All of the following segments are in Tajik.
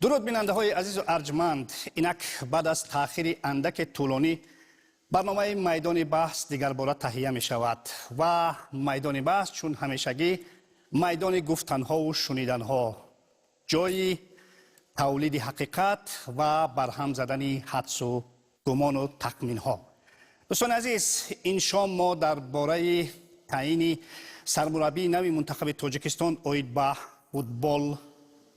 Дуруд, бинандаҳои азизу арҷманд. Инак, баъд аз таъхири андаке тӯлонӣ, барномаи «Майдони баҳс» дигарбора таҳия мешавад ва майдони баҳс, чун ҳамешагӣ, майдони гуфтанҳову шуниданҳо, ҷои тавлиди ҳақиқат ва барҳам задани ҳадсу гумону тахминҳо. Дӯстони азиз, ин шом мо дар бораи таъйини сармураббии нави мунтахаби Тоҷикистон оид ба футбол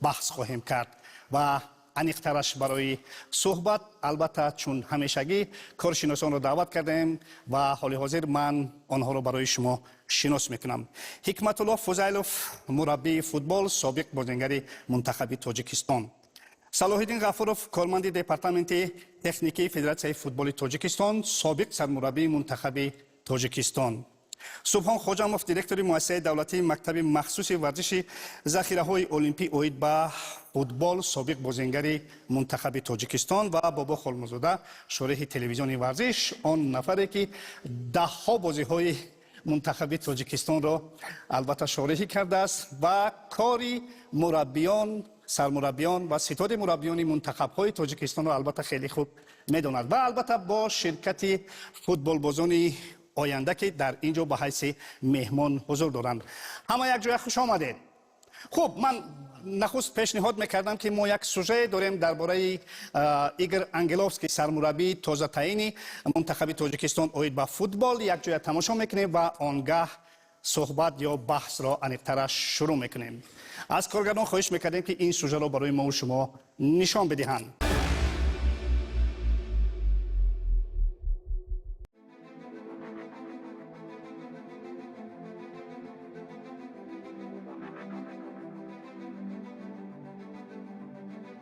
баҳс хоҳем кард ва аниқтараш барои суҳбат, албатта, чун ҳамешагӣ, коршиносонро даъват кардем ва ҳоли ҳозир ман онҳоро барои шумо шинос мекунам. Ҳикматулло Фузайлов, мураббии футбол, собиқ бозингари мунтахаби Тоҷикистон, Салоҳиддин Ғафуров, корманди департаменти техникии Федератсияи футболи Тоҷикистон, собиқ сармураббии мунтахаби Тоҷикистон, Субҳон Хоҷамов, директори муассисаи давлатии мактаби махсуси варзиши захираҳои олимпӣ оид ба футбол, собиқ бозингари мунтахаби Тоҷикистон, ва Бобо Холмузода, шореҳи телевизиони «Варзиш», он нафаре ки даҳҳо бозиҳои мунтахаби Тоҷикистонро, албатта, шореҳӣ кардааст ва кори мураббиён, сармураббиён ва ситоди мураббиёни мунтахабҳои Тоҷикистонро, албатта, хеле хуб медонад, ва албатта бо ширкати футболбозони оянда, ки дар ин ҷо ба ҳайси меҳмон ҳузур доранд. Ҳама якҷоя хуш омадед. Хуб, ман нахуст пешниҳод мекардам, ки мо як сюжет дорем дар бораи Игор Ангеловский, сармураббии тозатаъйини мунтахаби Тоҷикистон оид ба футбол. Якҷоя тамошо мекунем ва он гаҳ суҳбат ё баҳсро аниқтараш шурӯъ мекунем. Аз коргардон хоҳиш мекардем, ки ин сюжетро барои мову шумо нишон бидиҳанд.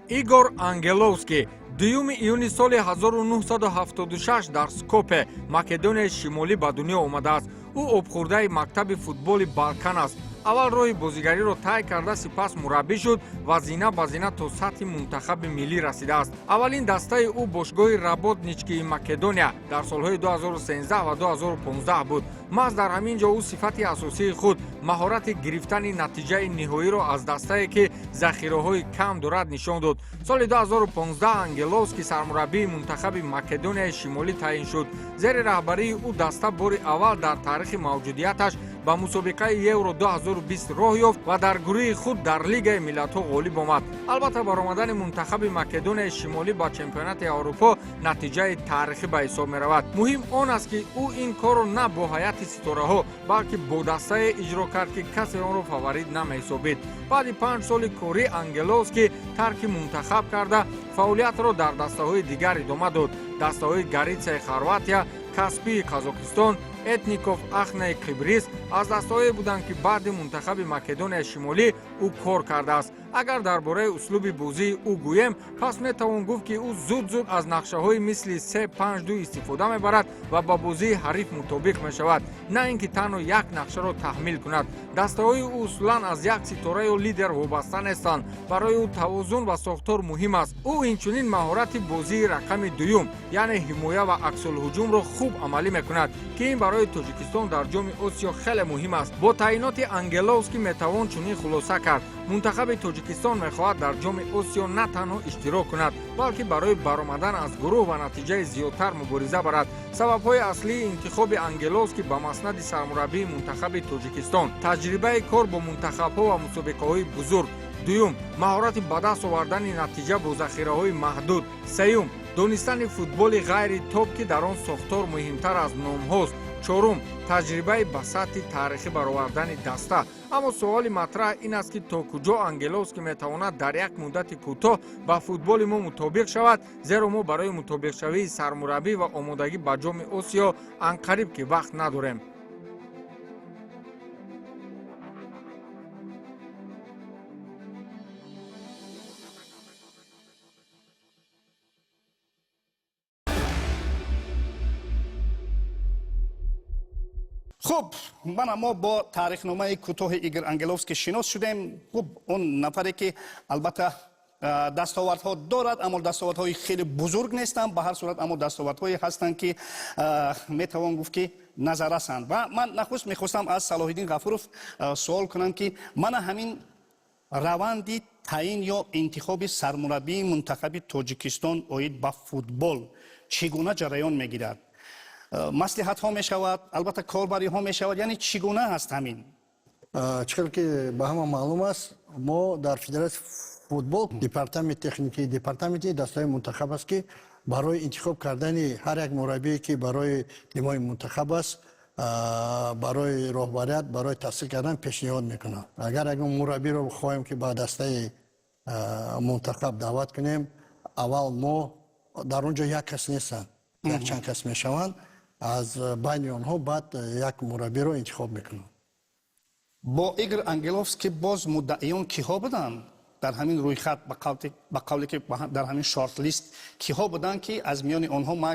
Игор Ангеловский 2 июни соли 1976 дар Скопе, Македонияи Шимолӣ, ба дунё омадааст. Ӯ обхӯрдаи мактаби футболи Балкан аст. Аввал роҳи бозигариро тай карда, сипас мураббӣ шуд ва зина ба зина то сатҳи мунтахаби миллӣ расидааст. Аввалин дастаи ӯ бошгоҳи Работничкии Македония дар солҳои 2013 ва 2015 буд. Маҳз дар ҳамин ҷо ӯ сифати асосии худ, маҳорати гирифтани натиҷаи ниҳоиро аз дастае, ки захираҳои кам дорад, нишон дод. Соли 2015 Ангеловский сармураббии мунтахаби Македонияи Шимолӣ таъин шуд. Зери раҳбарии ӯ даста бори аввал дар таърихи мавҷудияташ ба мусобиқаи Евро 2020 роҳ ёфт ва дар гурӯҳи худ дар Лигаи миллатҳо ғолиб омад. Албатта, баромадани мунтахаби Македонияи Шимолӣ ба чемпионати Аврупо натиҷаи таърихӣ ба ҳисоб меравад. Муҳим он аст, ки ӯ ин корро на бо ҳайати ситораҳо, балки бо дастае иҷро кард, ки касе онро фаворит намеҳисобид. Баъди 5 соли корӣ Ангеловский тарки мунтахаб карда, фаъолиятро дар дастаҳои дигар идома дод: дастаҳои Гаритсаи Хорватия, Каспии Қазоқистон, Этников Ахнаи Қибрис аз дастаҳое буданд, ки баъди мунтахаби Македонияи Шимолӣ ӯ кор кардааст. Агар дар бораи услуби бозии ӯ гӯем, пас метавон гуфт, ки ӯ зуд-зуд аз нақшаҳои мисли 3-5-2 истифода мебарад ва ба бозии ҳариф мутобиқ мешавад, на ин ки танҳо як нақшаро таҳмил кунад. Дастаҳои ӯ усулан аз як ситора ё лидер вобаста нестанд. Барои ӯ тавозун ва сохтор муҳим аст. Ӯ инчунин маҳорати бозии рақами дуюм, яъне ҳимоя ва аксулҳуҷумро хуб амалӣ мекунад, ки ин барои Тоҷикистон дар Ҷоми Осиё хеле муҳим аст. Бо таъйиноти Ангеловский метавон чунин хулоса кард: мунтахаби Тоҷикистон мехоҳад дар Ҷоми Осиё на танҳо иштирок кунад, балки барои баромадан аз гурӯҳ ва натиҷаи зиёдтар мубориза барад. Сабабҳои аслии интихоби Ангеловский ба маснади сармураббии мунтахаби Тоҷикистон: таҷрибаи кор бо мунтахабҳо ва мусобиқаҳои бузург, дуюм, маҳорати ба даст овардани натиҷа бо захираҳои маҳдуд, сеюм, донистани футболи ғайри топ, ки дар он сохтор муҳимтар аз номҳост, чорум, таҷрибаи ба сатҳи таърихӣ баровардани даста. Аммо суоли матраҳ ин аст, ки то куҷо Ангеловский метавонад дар як муддати кӯтоҳ ба футболи мо мутобиқ шавад, зеро мо барои мутобиқшавии сармураббӣ ва омодагӣ ба Ҷоми Осиё анқариб ки вақт надорем. Хуб, мана мо бо таърихномаи кӯтоҳи Игор Ангеловский шинос шудем. Хуб, он нафаре ки, албатта, дастовардҳо дорад, аммо дастовардҳои хеле бузург нестанд. Ба ҳар сурат, аммо дастовардҳое ҳастанд, ки метавон гуфт, ки назаррасанд. Ва ман нахуст мехостам аз Салоҳиддин Ғафуров суол кунам, ки мана ҳамин раванди Таъин ё интихоби сармураббии мунтахаби Тоҷикистон оид ба футбол чӣ гуна ҷараён мегирад? Маслиҳатҳо мешавад, албатта, корбариҳо мешавад, яъне чӣ гуна аст ҳамин? Чӣ хел ки ба ҳама маълум аст, мо дар Федератсияи футбол департаменти техникӣ, департаменти дастаи мунтахаб аст, ки барои интихоб кардани ҳар як мураббие, ки барои тимҳои мунтахаб аст, барои роҳбарият, барои тасдиқ кардан пешниҳод мекунанд. Агар ягон мураббиро хоҳем, ки ба дастаи мунтахаб даъват кунем, аввал мо дар он ҷо як кас нестанд, якчанд кас мешаванд, аз байни онҳо баъд як мураббиро интихоб мекунанд. Бо Игор Ангеловский боз муддаиён киҳо буданд дар ҳамин рӯйхат, ба қавле ки дар ҳамин шорт-лист киҳо буданд, ки аз миёни онҳо ма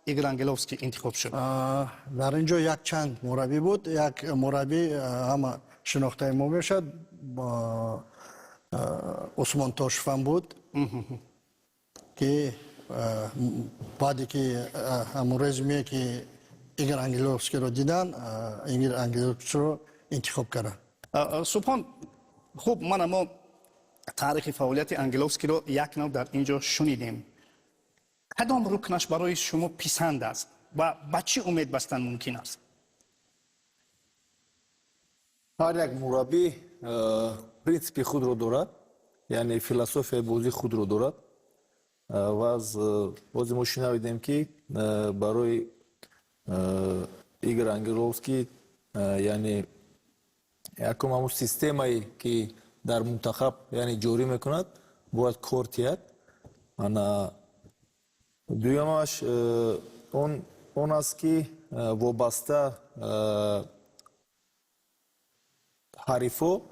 Игор Ангеловский интихоб шуд? Дар ин ҷо якчанд мураббӣ буд. Як мураббӣ ҳама шинохтаи мо мешавад, Усмон Тошевам буд, ки баъде ки ҳамун резюме, ки Игор Ангеловскийро дидан, Игор Ангеловскийро интихоб карданд. Субҳон, хуб, мана мо таърихи фаъолияти Ангеловскиро як нав дар ин ҷо шунидем. Кадом рукнаш барои шумо писанд аст ва ба чӣ умед бастан мумкин аст? Ҳар як мураббӣ принсипи худро дорад, яъне философияи бозии худро дорад. Ва аз бози мо шунавидем, ки барои Игор Ангеловский, яъне якум ҳамун системае, ки дар мунтахаб, яъне ҷорӣ мекунад, бояд кор тиҳад. Ана дуюмаш он аст, ки вобаста ҳарифҳо,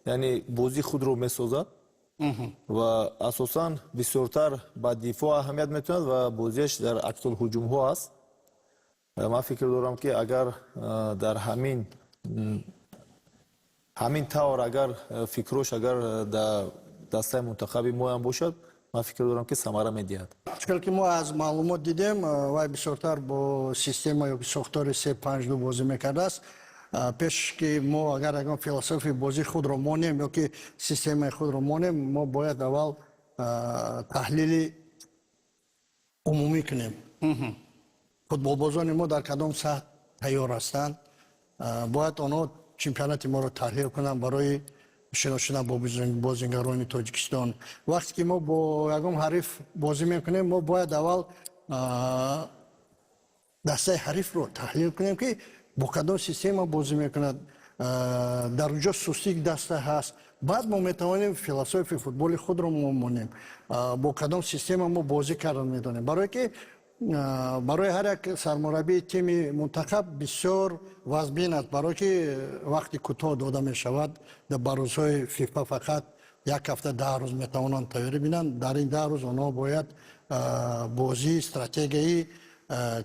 яъне бозии худро месозад ва асосан бисёртар ба дифоъ аҳамият метавонад ва бозиаш дар аксулҳуҷумҳо аст. Ман фикр дорам, ки агар дар ҳамин тавр, агар фикрош агар дар дастаи мунтахаби моям бошад, ман фикр дорам, ки самара медиҳад. Чӣ ки мо аз маълумот дидем, вай бисёртар бо система ё сохтори 3-5-2 бозӣ мекардааст. Пеш ки мо агар ягон философияи бозии худро монем ё ки системаи худро монем, мо бояд аввал таҳлили умумӣ кунем, футболбозони мо дар кадом сатҳ тайёр ҳастанд. Бояд онҳо чемпионати моро таҳлил кунанд барои шинос шудан бо бозингарони Тоҷикистон. Вақте ки мо бо ягон ҳариф бозӣ мекунем, мо бояд аввал дастаи ҳарифро таҳлил кунем, ки бо кадом система бозӣ мекунад, дар куҷо сустии даста ҳаст. Баъд мо метавонем философияи футболи худро мо монем, бо кадом система мо бозӣ кардан метавонем, барое ки барои ҳар як сармураббии тими мунтахаб бисёр вазбин аст, барое ки вақти кӯтоҳ дода мешавад. Ба рӯзҳои ФИФА фақат як ҳафта, 10 рӯз метавонанд тайёрӣ бинанд. Дар ин 10 рӯз онҳо бояд бозии стратегияи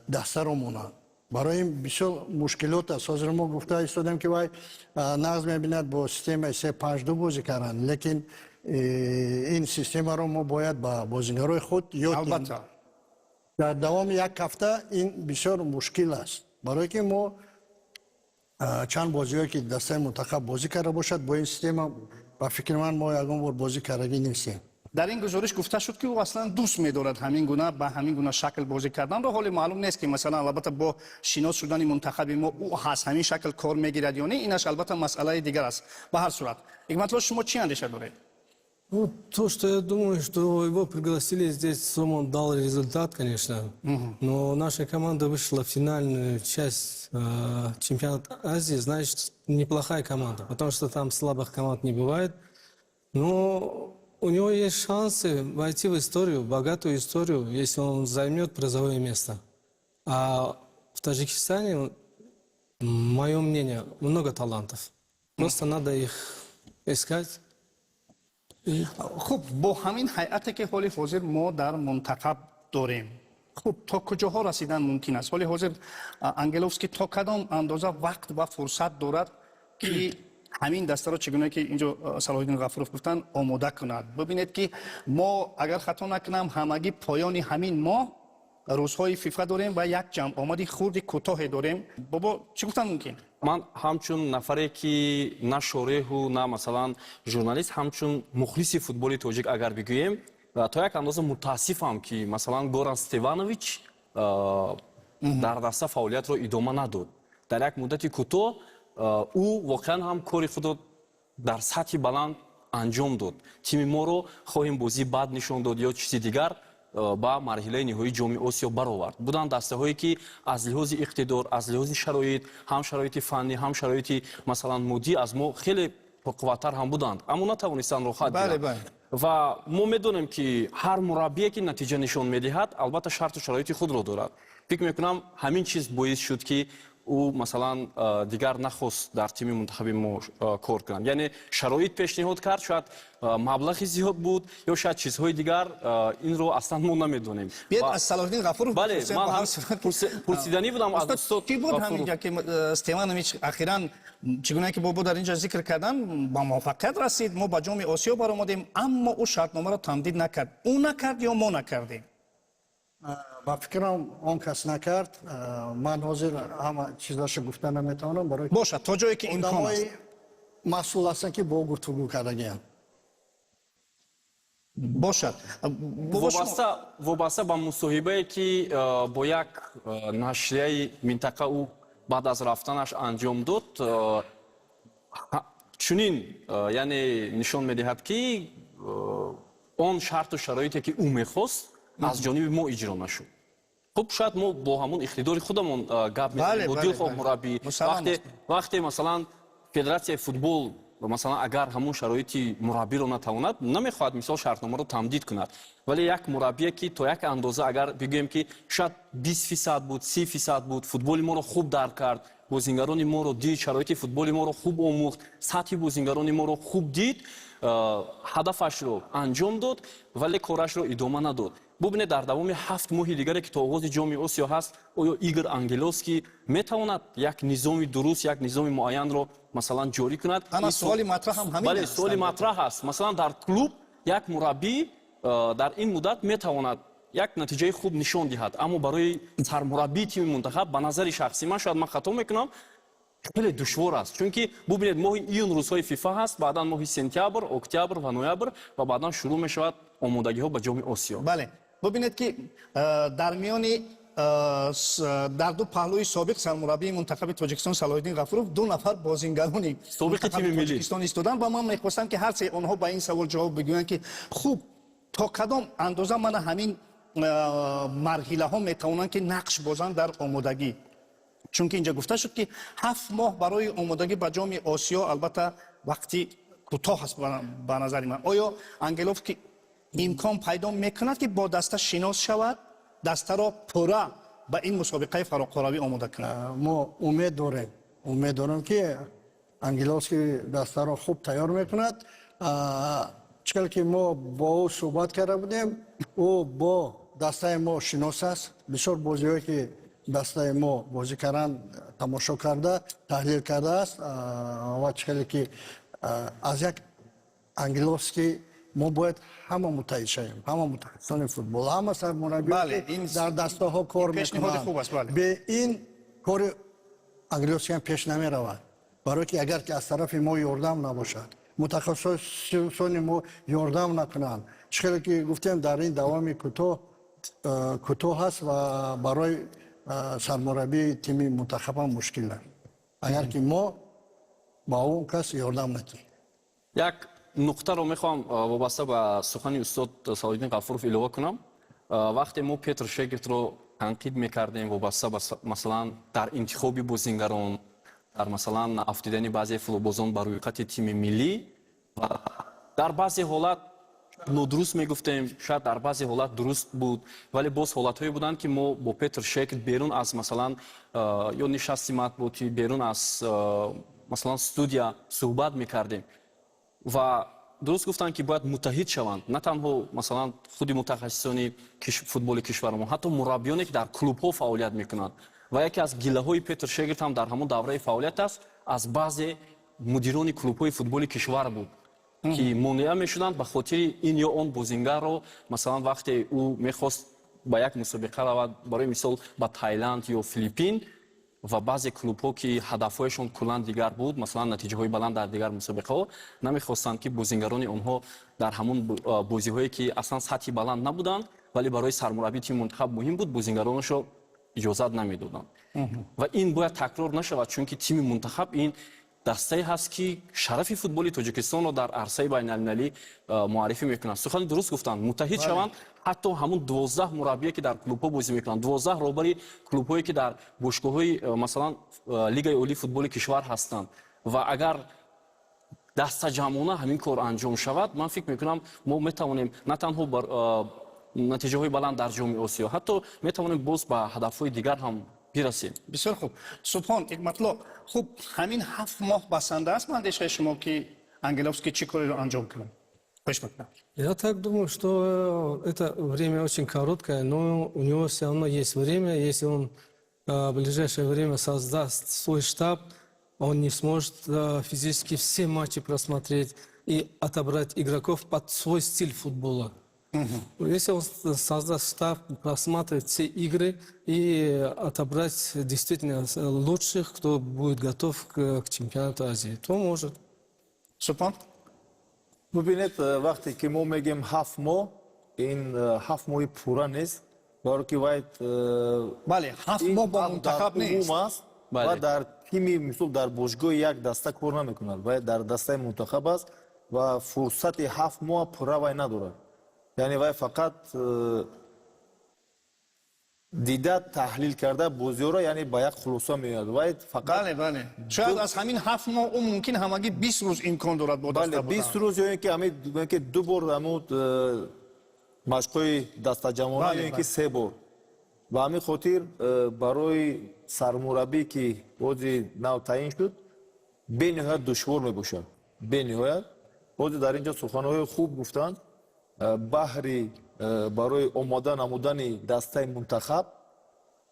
дастаро монанд. Барои ин бисёр мушкилот аст. Ҳозир мо гуфта истодем, ки вай нағз мебинад бо системаи 3-5-2 бозӣ кардан, лекин ин системаро мо бояд ба бозингарои худ ёд диҳем. Дар давоми як ҳафта ин бисёр мушкил аст, барое ки мо чанд бозиҳое, ки дастаи мунтахаб бозӣ карда бошад бо ин система, ба фикри ман, мо ягон бор бозӣ кардагӣ нестем. Дар ин гузориш гуфта шуд, ки ӯ аслан дӯст медорад ҳамин гуна, ба ҳамин гуна шакл бозӣ карданро. Ҳоле маълум нест, ки масалан, албатта, бо шинос шудани мунтахаби мо ӯ аз ҳамин шакл кор мегирад ё не, инаш албатта масъалаи дигар аст. Ба ҳар сурат, Ҳикматулло, шумо чӣ андеша доред? Ну, то, что я думаю, что его пригласили здесь, сам он дал результат, конечно. Но наша команда вышла в финальную часть чемпионата Азии, значит, неплохая команда, потому что там слабых команд не бывает. Но у него есть шансы войти в историю, богатую историю, если он займет призовое место. А в Таджикистане, мое мнение, много талантов. Просто надо их искать. Хуб, бо ҳамин ҳайате, ки ҳоли ҳозир мо дар мунтахаб дорем, хуб, то куҷоҳо расидан мумкин аст? Ҳоли ҳозир Ангеловский то кадом андоза вақт ва фурсат дорад, ки ҳамин дастаро, чӣ гуна ки инҷо Салоҳиддин Ғафуров гуфтанд, омода кунад? Бибинед, ки мо, агар хато накунам, ҳамагӣ поёни ҳамин моҳ. Рӯзҳои ФИФА дорем ва як ҷамъомади хурди кӯтоҳе дорем. Бобо, чӣ гуфтан мумкин? Ман ҳамчун нафаре, ки на шореҳу, на, масалан, журналист, ҳамчун мухлиси футболи тоҷик агар бигӯем, то як андоза мутаассифам, ки, масалан, Горан Стеванович дар даста фаъолиятро идома надод. Дар як муддати кӯтоҳ ӯ воқеан ҳам кори худро дар сатҳи баланд анҷом дод. Тими моро, хоҳем бозии бад нишон дод ё чизи дигар, ба марҳилаи ниҳоии Ҷоми Осиё баровард. Буданд дастаҳое, ки аз лиҳози иқтидор, аз лиҳози шароит, ҳам шароити фаннӣ, ҳам шароити, масалан, моддӣ, аз мо хеле пурқувваттар ҳам буданд, аммо натавонистанд роҳхат гиранд. Ва мо медонем, ки ҳар мураббие, ки натиҷа нишон медиҳад, албатта, шарту шароити худро дорад. Фикр мекунам, ҳамин чиз боис шуд, ки ӯ, масалан, дигар нахост дар тими мунтахаби мо кор кунад. Яъне шароит пешниҳод кард, шояд маблағи зиёд буд ё шояд чизҳои дигар, инро аслан мо намедонем. Биёед, аз Салоҳиддин Ғафуров. Бале, ман пурсиданӣ будам аз устод. Кӣ буд ҳаминҷа, ки Стеванович ахиран, чӣ гуна ки бобо дар инҷа зикр кардан, ба муваффақият расид, мо ба Ҷоми Осиё баромадем, аммо ӯ шартномаро тамдид накард. Ӯ накард ё мо накардем? Ба фикрам, он кас накард. Ман ҳозир ҳама чизашо гуфта наметавонам, барои Бошад, то ҷое ки имкон аст. Масъул ҳастанд, ки бо гуфтугӯ кардагиам. Бошад. Вобаста ба мусоҳибае, ки бо як нашрияи минтақа ӯ баъд аз рафтанаш анҷом дод, чунин, яъне, нишон медиҳад, ки он шарту шароите, ки ӯ мехост, аз ҷониби мо иҷро нашуд. Хуб, шояд мо бо ҳамон иқтидори худамон гап мезанем, бо дилхоҳ мураббӣ. Вақте, масалан, федератсияи футбол, масалан, агар ҳамон шароити мураббиро натавонад, намехоҳад, мисол, шартномаро тамдид кунад. Вале як мураббие, ки то як андоза, агар бигӯем, ки шояд 20% буд, 30% буд, футболи моро хуб дарк кард, бозингарони моро дид, шароити футболи моро хуб омӯхт, сатҳи бозингарони моро хуб дид, ҳадафашро анҷом дод, вале корашро идома надод. Бубинед, дар давоми 7 моҳи дигаре, ки то оғози Ҷоми Осиё ҳаст, оё Игор Ангеловский метавонад як низоми дуруст, як низоми муайянро, масалан, ҷорӣ кунад? Ана, суоли матраҳ ҳам ҳамин. Бале, суоли матраҳ аст. Масалан, дар клуб як мураббӣ дар ин муддат метавонад як натиҷаи хуб нишон диҳад, аммо барои сармураббии тими мунтахаб, ба назари шахсӣ ман, шояд ман хато мекунам, хеле душвор аст. Чунки бубинед, моҳи июн рӯзҳои ФИФА ҳаст, баъдан моҳи сентябр, октябр ва ноябр ва баъдан шурӯъ мешавад омодагиҳо ба Ҷоми Осиё. Бале, бубинед, ки дар миёни дар ду паҳлӯи собиқ сармураббии мунтахаби Тоҷикистон Салоҳиддин Ғафуров ду нафар бозингарони собиқи тими миллӣ Тоҷикистон истоданд ва ман мехостам, ки ҳар сеи онҳо ба ин савол ҷавоб бигӯянд, ки хуб, то кадом андоза мана ҳамин марҳилаҳо метавонанд, ки нақш бозанд дар омодагӣ. Чунки инҷа гуфта шуд, ки 7 моҳ барои омодагӣ ба Ҷоми Осиё албатта вақти кӯтоҳ аст. Ба назари ман, оё Ангелов ки имкон пайдо мекунад, ки бо даста шинос шавад, дастаро пурра ба ин мусобиқаи фароқоравӣ омода кунад? Мо умед дорем, ки Ангеловский дастаро хуб тайёр мекунад. Чӣ хел ки мо бо ӯ суҳбат карда будем, ӯ бо дастаи мо шинос аст. Бисёр бозиҳое, ки дастаи мо бозӣ карданд, тамошо карда, таҳлил кардааст. Ва чӣ хеле ки аз як Ангеловский мо бояд ҳама муттаҳид шавем, ҳама мутахассисони футбол, ҳама сармураббие, ки дар дастаҳо кор мекунанд. Бе ин кори Ангеловский ҳам пеш намеравад, барое ки агар ки аз тарафи мо ёрдам набошад, мутахассисони мо ёрдам накунанд. Чӣ хеле ки гуфтем, дар ин давоми кӯтоҳ аст ва барои сармураббии тими мунтахабам мушкил аст, агар ки мо ба он кас ёрдам накунем. Як нуқтаро мехоҳам вобаста ба сухани устод Салоҳиддин Ғафуров илова кунам. Вақте мо Петр Шегертро танқид мекардем вобаста ба, масалан, дар интихоби бозингарон, дар, масалан, афтидани баъзе футболбозон ба рӯйхати тими миллӣ, ва дар баъзе ҳолат нодуруст мегуфтем, шояд дар баъзе ҳолат дуруст буд, вале боз ҳолатҳое буданд, ки мо бо Петр Шекерт берун аз, масалан, ё нишасти матбуотӣ, берун аз, масалан, студия суҳбат мекардем ва дуруст гуфтанд, ки бояд муттаҳид шаванд на танҳо, масалан, худи мутахассисони футболи кишварамон, ҳатто мураббиёне, ки дар клубҳо фаъолият мекунанд. Ва яке аз гилаҳои Петр Шегерт ҳам дар ҳамон давраи фаъолият аст аз баъзе мудирони клубҳои футболи кишвар буд, ки монеа мешуданд ба хотири ин ё он бозингарро, масалан, вақте ӯ мехост. Ба як мусобиқа равад, барои мисол, ба Таиланд ё Филиппин, ва баъзе клубҳо, ки ҳадафҳояшон куллан дигар буд, масалан, натиҷаҳои баланд дар дигар мусобиқаҳо, намехостанд, ки бозингарони онҳо дар ҳамон бозиҳое, ки аслан сатҳи баланд набуданд, вале барои сармураббии тими мунтахаб муҳим буд, бозингаронашро иҷозат намедоданд. Ва ин бояд такрор нашавад, чунки тими мунтахаб ин дастае ҳаст, ки шарафи футболи Тоҷикистонро дар арсаи байналмилалӣ муаррифӣ мекунад. Сухани дуруст гуфтанд, муттаҳид шаванд, ҳатто ҳамун 12 мураббие, ки дар клубҳо бозӣ мекунанд, 12 роҳбари клубҳое, ки дар бошгоҳҳои, масалан, Лигаи олии футболи кишвар ҳастанд, ва агар дастаҷамъона ҳамин кор анҷом шавад, ман фикр мекунам, мо метавонем на танҳо бар натиҷаҳои баланд дар Ҷоми Осиё, ҳатто метавонем боз ба ҳадафҳои дигар ҳам бирасем. Бисёр хуб, Субҳон Ҳикматулло. Хуб, ҳамин 7 моҳ басанда аст, ба андешаи шумо, ки Ангеловский чӣ кореро анҷом кунад? Хоҳиш мекунам. Я так думаю, что это время очень короткое, но у него все равно есть время. Если он в ближайшее время создаст свой штаб, он не сможет физически все матчи просмотреть и отобрать игроков под свой стиль футбола. Если он создаст штаб, просматривать все игры и отобрать действительно лучших, кто будет готов к чемпионату Азии, то может. Субҳон. Бубинед, вақте ки мо мегем 7 моҳ, ин 7 моҳи пурра нест, баро ки вай Бале, 7 моҳ бо мунтахаб нест. Аст ва дар тими, мисол, дар бошгоҳи як даста кор намекунад, вай дар дастаи мунтахаб аст ва фурсати 7 моҳ пурра вай надорад. Яъне вай фақат дида, таҳлил карда бозиҳоро, яъне ба як хулоса меояд. Вай фақат Бале, бале, шояд аз ҳамин 7 моҳ ӯ мумкин ҳамагӣ 20 рӯз имкон дорад бо даста. 20 рӯз ё ин ки ҳамин ки ду бор ҳамун машқҳои дастаҷамъона ё ин ки се бор. Ба ҳамин хотир барои сармураббӣ, ки бози нав таъин шуд, бениҳоят душвор мебошад, бениҳоят. Бози дар ин ҷо суханҳои хуб гуфтанд. Баҳри барои омода намудани дастаи мунтахаб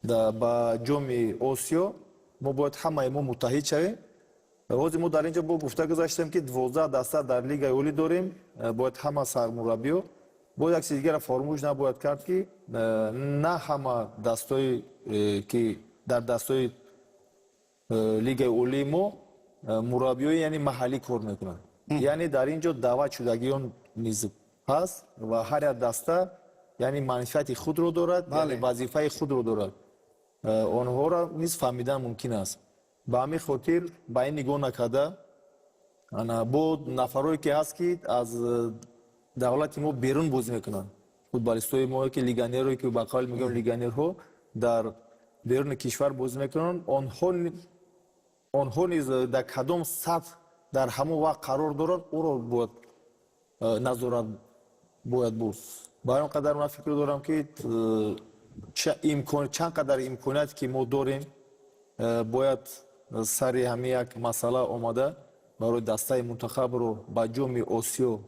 ба Ҷоми Осиё мо бояд ҳамаи мо муттаҳид шавем. Ҳозир мо дар ин ҷо бо гуфта гузаштем, ки 12 даста дар Лигаи олӣ дорем. Бояд ҳама сармураббиё, боз як чизи дигарро фаромӯш набояд кард, ки на ҳама дастҳои, ки дар дастҳои Лигаи олии мо мураббиёи, яъне маҳаллӣ кор мекунанд. Яъне дар ин ҷо даъват шудагиён низ ҳаст ва ҳар як даста, яъне, манфиати худро дорад, яъне вазифаи худро дорад. Онҳоро низ фаҳмидан мумкин аст. Ба ҳамин хотир, ба ин нигоҳ накарда, ана бо нафарое ки ҳаст, ки аз давлати мо берун бозӣ мекунанд, футболистои мо, ки легионерое, ки ба қавли мегӯям, легионерҳо дар беруни кишвар бозӣ мекунанд, онҳо низ дар кадом сатҳ дар ҳамон вақт қарор доранд, ӯро бояд назорат бояд буд. Ба он қадар ман фикр дорам, ки чанд қадар имконият ки мо дорем, бояд сари ҳамин як масъала омада, барои дастаи мунтахабро ба Ҷоми Осиё,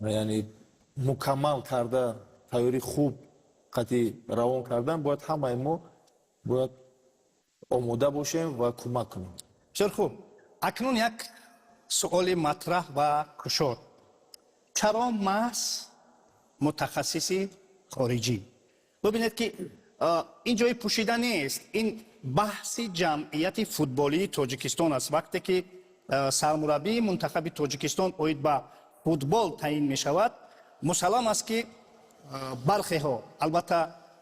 яъне, мукаммал карда, тайёрӣ хуб қатъи равон кардан, бояд ҳамаи мо бояд омода бошем ва кӯмак кунем. Бисёр хуб. Акнун як суоли матраҳ ва кушод: чаро маҳз мутахассиси хориҷӣ? Бубинед, ки ин ҷои пӯшида нест, ин баҳси ҷамъияти футболии Тоҷикистон аст. Вақте ки сармураббии мунтахаби Тоҷикистон оид ба футбол таъин мешавад, мусаллам аст, ки бархеҳо албатта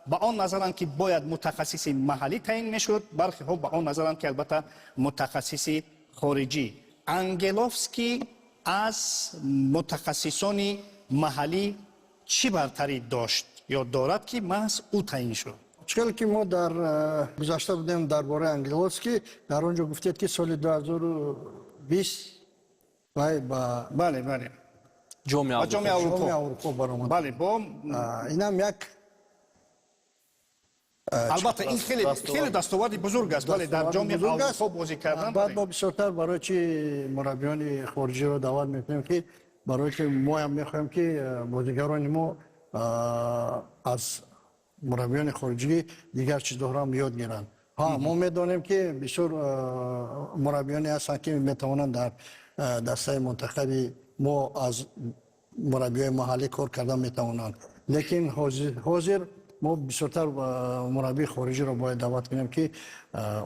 ба он назаранд, ки бояд мутахассиси маҳаллӣ таъин мешуд, бархеҳо ба он назаранд, ки албатта мутахассиси хориҷӣ. Ангеловский аз мутахассисони маҳаллӣ чӣ бартарӣ дошт ё дорад, ки маҳз ӯ таъин шуд? Чхел ки мо дар гузашта будем дар бораи Ангеловский, дар он ҷо гуфтед, ки соли 2020 вай ба Бале, бале. Ҷоми Ба Ҷоми Аврупо. Ҷоми Аврупо. Аврупо баромад. Бале, бо Инам як Албатта, ин хеле хеле дастоварди бузург аст, бале, дар Ҷоми бузург аст. Аврупо бозӣ кардан. Баъд мо бисёртар барои чи мураббиёни хориҷиро даъват мекунем, ки барои ки моям мехоҳем, ки бозигарони мо аз мураббиёни хориҷӣ дигар чизҳоро ёд гиранд. Ҳа, мо медонем, ки бисёр мураббиёне ҳастанд, ки метавонанд дар дастаи мунтахаби мо аз мураббиёи маҳаллӣ кор кардан метавонанд, лекин ҳозир Мо бисёртар мураббии хориҷиро бояд даъват кунем, ки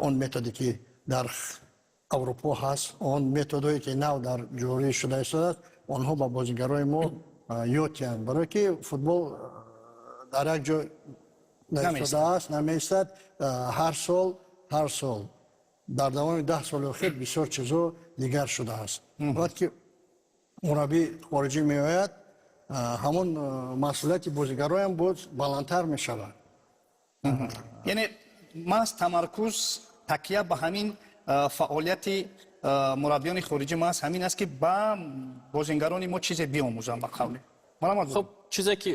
он методе, ки дар Аврупо ҳаст, он методҳое, ки нав дар ҷорӣ шуда истодааст, онҳо ба бозигарои мо ёд диҳанд, барое ки футбол дар як ҷой наистодааст, намеистад. Ҳар сол, ҳар сол, дар давоми 10 соли охир бисёр чизҳо дигар шудааст. Вақте ки мураббии хориҷӣ меояд, ҳамон масъулияти бозигароям боз баландтар мешавад. Яъне маҳз тамаркуз, такя ба ҳамин фаъолияти мураббиёни хориҷӣ маҳз ҳамин аст, ки ба бозингарони мо чизе биомӯзанд, ба қавле. Хуб, чизе ки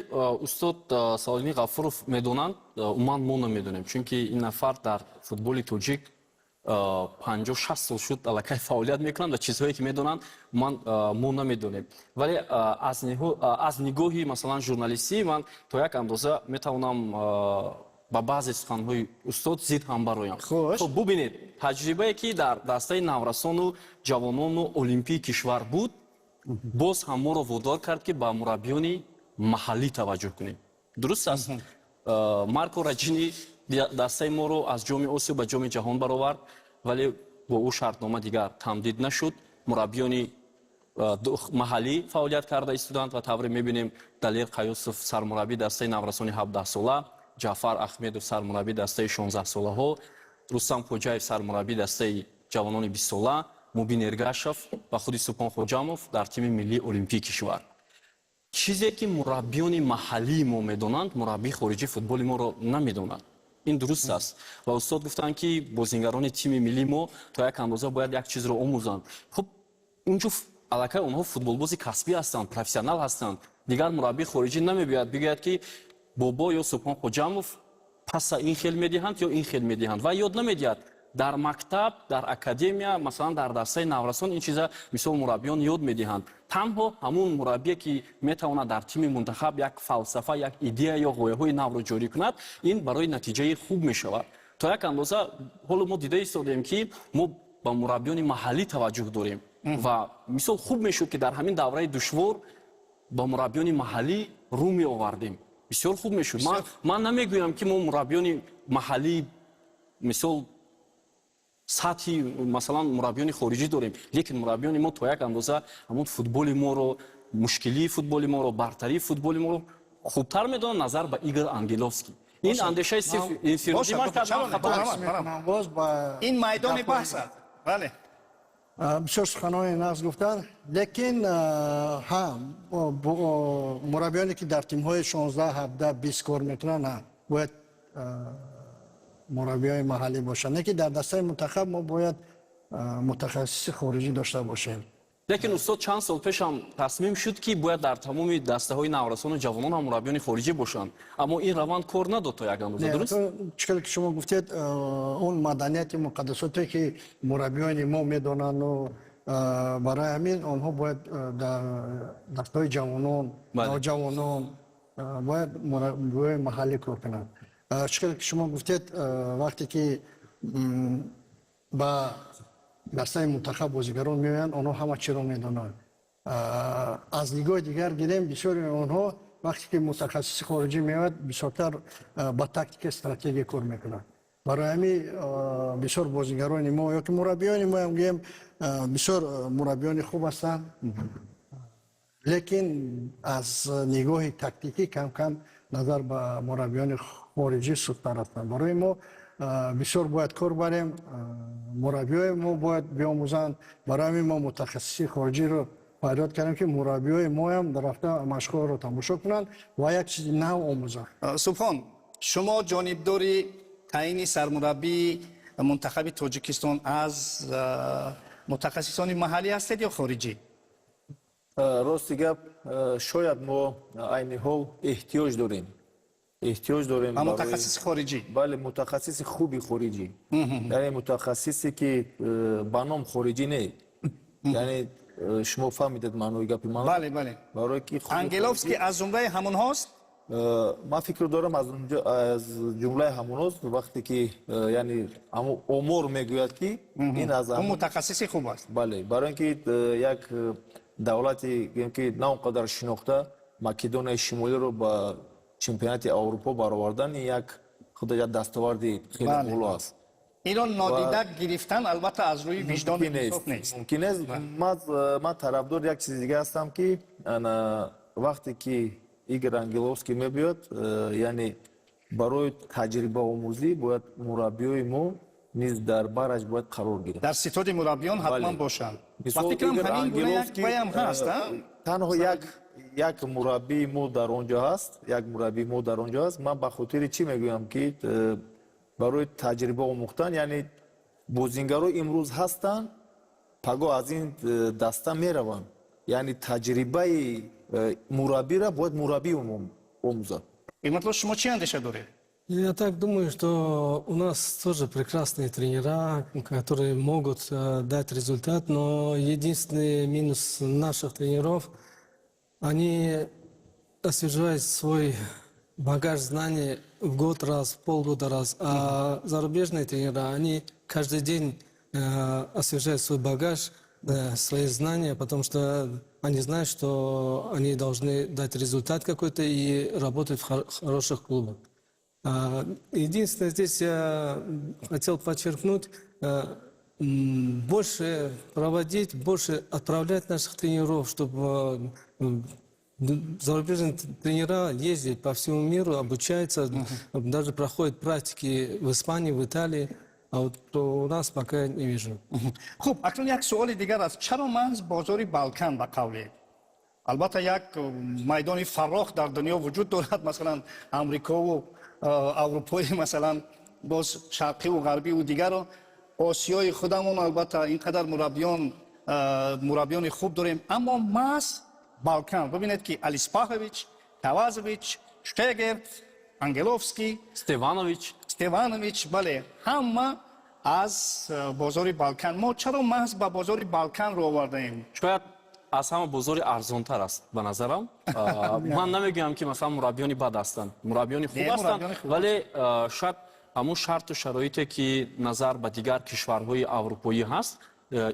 устод Салоҳиддини Ғафуров медонанд, умуман мо намедонем, чунки ин нафар дар футболи тоҷик 50-60 сол шуд аллакай фаъолият мекунанд ва чизҳое ки медонанд, умуман мо намедонем. Вале аз нигоҳи, масалан, журналистӣ ман то як андоза метавонам ба баъзе суханҳои устод зид ҳам бароям. Хуб, бубинед, таҷрибае, ки дар дастаи наврасону ҷавонону олимпии кишвар буд, боз ҳам моро водор кард, ки ба мураббиёни маҳаллӣ таваҷҷӯҳ кунем. Дуруст аст, Марко Раҷини дастаи моро аз Ҷоми Осиё ба Ҷоми Ҷаҳон баровард, вале бо ӯ шартнома дигар тамдид нашуд. Мураббиёни маҳаллӣ фаъолият карда истоданд ва тавре мебинем, Далер Қаюсов сармураббии дастаи наврасони 17-сола, Ҷаъфар Ахмедов сармураббии дастаи 16-солаҳо, Рустам Хоҷаев сармураббии дастаи ҷавонони 20-сола, Мубин Эргашев ва худи Субҳон Хоҷамов дар тими миллии олимпии кишвар. Чизе ки мураббиёни маҳаллии мо медонанд, мураббии хориҷии футболи моро намедонад. Ин дуруст аст. Ва устод гуфтанд, ки бозингарони тими миллии мо то як андоза бояд як чизро омӯзанд. Хуб, унҷо аллакай онҳо футболбози касбӣ ҳастанд, профессионал ҳастанд. Дигар мураббии хориҷӣ намебиёяд бигӯяд, ки Бобо ё Субҳон Хоҷамов паса ин хел медиҳанд ё ин хел медиҳанд, ва ёд намедиҳад. Дар мактаб, дар академия, масалан, дар дастаи наврасон ин чиза, мисол, мураббиён ёд медиҳанд. Танҳо ҳамун мураббие, ки метавонад дар тими мунтахаб як фалсафа, як идея ё ғояҳои навро ҷорӣ кунад, ин барои натиҷаи хуб мешавад то як андоза. Ҳоло мо дида истодем, ки мо ба мураббиёни маҳаллӣ таваҷҷӯҳ дорем ва, мисол, хуб мешуд, ки дар ҳамин давраи душвор ба мураббиёни маҳаллӣ рӯ меовардем. Бисёр хуб мешуд. Ман намегӯям, ки мо мураббиёни маҳаллӣ, мисол, сатҳи, масалан, мураббиёни хориҷӣ дорем, лекин мураббиёни мо то як андоза ҳамон футболи моро, мушкилии футболи моро, бартарии футболи моро хубтар медонанд назар ба Игор Ангеловский. Ин андешаи сирф инфиродӣ ман кардам, хато. Боз ба Ин майдони баҳс аст, бале. Бисёр суханони нағз гуфтанд, лекин ҳа, мураббиёне, ки дар тимҳои 16, 17, 20 кор мекунанд, ҳа, бояд мураббиёни маҳаллӣ бошанд, лекин дар дастаи мунтахаб мо бояд мутахассиси хориҷӣ дошта бошем. Лекин, устод, чанд сол пешам тасмим шуд, ки бояд дар тамоми дастаҳои наврасону ҷавонон ҳам мураббиёни хориҷӣ бошанд, аммо ин раванд кор надод то як андоза. Дуруст? Чӣ хеле ки шумо гуфтед, он маданияти муқаддасоте, ки мураббиёни мо медонанду, барои ҳамин онҳо бояд дар дастаҳои ҷавонон, навҷавонон бояд мураббиёни маҳаллӣ кор кунанд. Чӣ хеле ки шумо гуфтед, вақте ки ба дастаи мунтахаб бозигарон меоянд, онҳо ҳама чиро медонанд. Аз нигоҳи дигар гирем, бисёри онҳо, вақте ки мутахассиси хориҷӣ меояд, бисёртар ба тактика, стратегия кор мекунанд. Барои ҳамин бисёр бозигарони мо ё ки мураббиёни моам гӯем, бисёр мураббиёни хуб ҳастанд, лекин аз нигоҳи тактикӣ кам кам назар ба мураббиёни хориҷӣ сусттар ҳастанд. Барои мо бисёр бояд кор барем, мураббиёи мо бояд биомӯзанд. Барои ҳамин мо мутахассиси хориҷиро фарёд кардем, ки мураббиёи моям рафта машқҳоро тамошо кунанд ва як чизи нав омӯзанд. Субҳон, шумо ҷонибдори таъини сармураббии мунтахаби Тоҷикистон аз мутахассисони маҳаллӣ ҳастед ё хориҷӣ? Рости гап, шояд мо айни ҳол эҳтиёҷ дорем ба мутахассиси хориҷӣ. Бале, мутахассиси хуби хориҷӣ, яъне мутахассисе, ки ба ном хориҷӣ не, яъне шумо фаҳмидед маънои гапи ман. Бале. Барое ки Ангеловский аз зумраи ҳамонҳост. Ман фикр дорам, аз ҷумлаи ҳамонҳост, вақте ки яъне омор мегӯяд, ки ин аз мутахассиси хуб аст. Бале, барои ин ки як давлати, гӯем, ки на он қадар шинохта, Македонияи Шимолиро ба Чемпионати Аврупо баровардан, ин як худо як дастоварди хеле боло аст. Инро нодида гирифтан, албатта, аз рӯи виҷдону инсоф нест. Мумкин нест. Ман тарафдори як чизи дига ҳастам, ки ана вақте ки Игор Ангеловский мебиёд, яъне барои таҷрибаомӯзӣ бояд мураббиёи мо низ дар бараш бояд қарор гиранд. Дар ситоди мураббиён ҳатман бошанд. Ба фикрам, ҳамин гуна як ваям ҳаст, а? Танҳо як мураббии мо дар он ҷо ҳаст, як мураббии мо дар он ҷо ҳаст. Ман ба хотири чӣ мегӯям, ки барои таҷриба омӯхтан, яъне бозингаро имрӯз ҳастанд, пагоҳ аз ин даста мераванд, яъне таҷрибаи мураббиро бояд мураббӣ омӯзад. Ҳикматулло, шумо чӣ андеша доред? Я так думаю, что у нас тоже прекрасные тренера, которые могут дать результат, но единственный минус наших тренеров: они освежают свой багаж знаний в год раз, в полгода раз, а зарубежные тренера, они каждый день освежают свой багаж, свои знания, потому что они знают, что они должны дать результат какой-то и работать в хороших клубах. Единственное, здесь я хотел подчеркнуть, больше проводить, больше отправлять наших тренеров, чтобы зарубежные тренера ездят по всему миру, обучаются, даже проходят практики в Испании, в Италии. А вот у нас пока не вижу. Хуб, акнун як суоли дигар аст: чаро маҳз бозори Балкан? Ба қавле, албатта, як майдони фарох дар дунё вуҷуд дорад, масалан, Амрикову Аврупои, масалан, боз шарқиву ғарбиву дигарро, Осиёи худамон, албатта, ин қадар мураббиёни хуб дорем, аммо маҳз Балкан. Бибинед, ки Алиспахович, Кавазович, Штегерт, Ангеловский, Стеванович. Стеванович, бале, ҳама аз бозори Балкан. Мо чаро маҳз ба бозори Балкан рӯ овардаем? Шояд аз ҳама бозори арзонтар аст, ба назарам. Ман намегӯям, ки масалан мураббиёни бад ҳастанд, мураббиёни хуб ҳастанд, вале шояд ҳамун шарту шароите, ки назар ба дигар кишварҳои аврупоӣ ҳаст,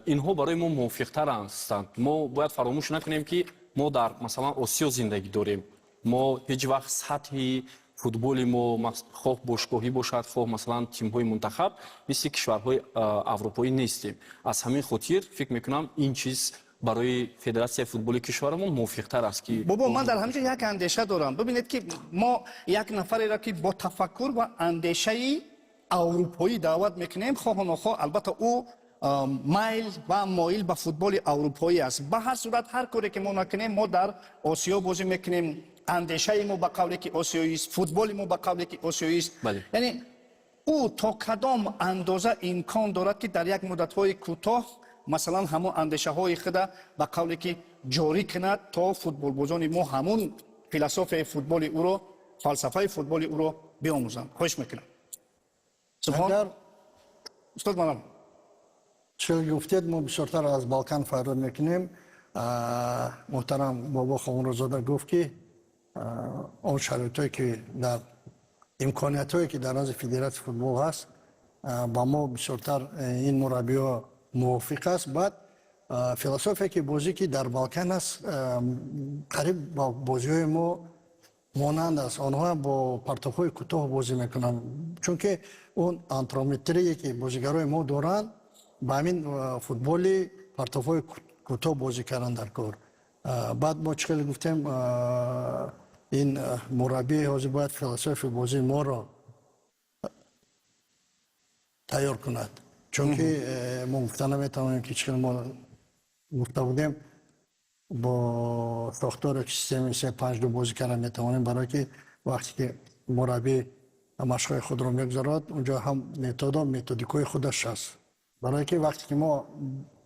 инҳо барои мо мувофиқтар ҳастанд. Мо бояд фаромӯш накунем, ки мо дар, масалан, Осиё зиндагӣ дорем. Мо ҳеҷ вақт сатҳи футболи мо, хоҳ бошгоҳӣ бошад, хоҳ, масалан, тимҳои мунтахаб, мисли кишварҳои аврупоӣ нестем. Аз ҳамин хотир фикр мекунам, ин чиз барои федератсияи футболи кишварамон мувофиқтар аст, ки Бобо, ман дар ҳамин ҷо як андеша дорам. Бибинед, ки мо як нафареро, ки бо тафаккур ва андешаи аврупоӣ даъват мекунем, хоҳу нохоҳ, албатта, ӯ майл ва моил ба футболи аврупоӣ аст. Ба ҳар сурат, ҳар коре ки мо накунем, мо дар Осиё бозӣ мекунем, андешаи мо, ба қавле ки, осиёист, футболи мо, ба қавле ки, осиёист. Яъне ӯ то кадом андоза имкон дорад, ки дар як муддатҳои кӯтоҳ, масалан, ҳамон андешаҳои худа, ба қавле ки, ҷорӣ кунад, то футболбозони мо ҳамун философияи футболи ӯро, фалсафаи футболи ӯро биомӯзанд? Хоҳиш мекунам, Субҳон. Агар Устод, манам. Чӣ гуфтед, мо бисёртар аз Балкан фарёд мекунем. Муҳтарам Бобо Хомурозода гуфт, ки он шароитое ки дар имкониятҳое ки дар назди федератсияи футбол ҳаст, ба мо бисёртар ин мураббиҳо мувофиқ аст. Баъд философия ки бозӣ ки дар Балкан аст, қариб ба бозиҳои мо монанд аст. Онҳо бо партовҳои кӯтоҳ бозӣ мекунанд, чунки он антропометрие ки бозигарои мо доранд, ба ҳамин футболи партовҳои кӯтоҳ бозӣ кардан дар кор. Баъд мо чӣ хеле гуфтем, ин мураббӣ ҳозир бояд философияи бозии моро тайёр кунад, чунки мо гуфта наметавонем, ки чӣ хел мо гуфта будем, бо сохторе ки системаи 3-5-2 бозӣ кардан метавонем, барое ки вақте ки мураббӣ машқҳои худро мегузарад, унҷо ҳам методо методикҳои худаш аст. Барое ки вақте ки мо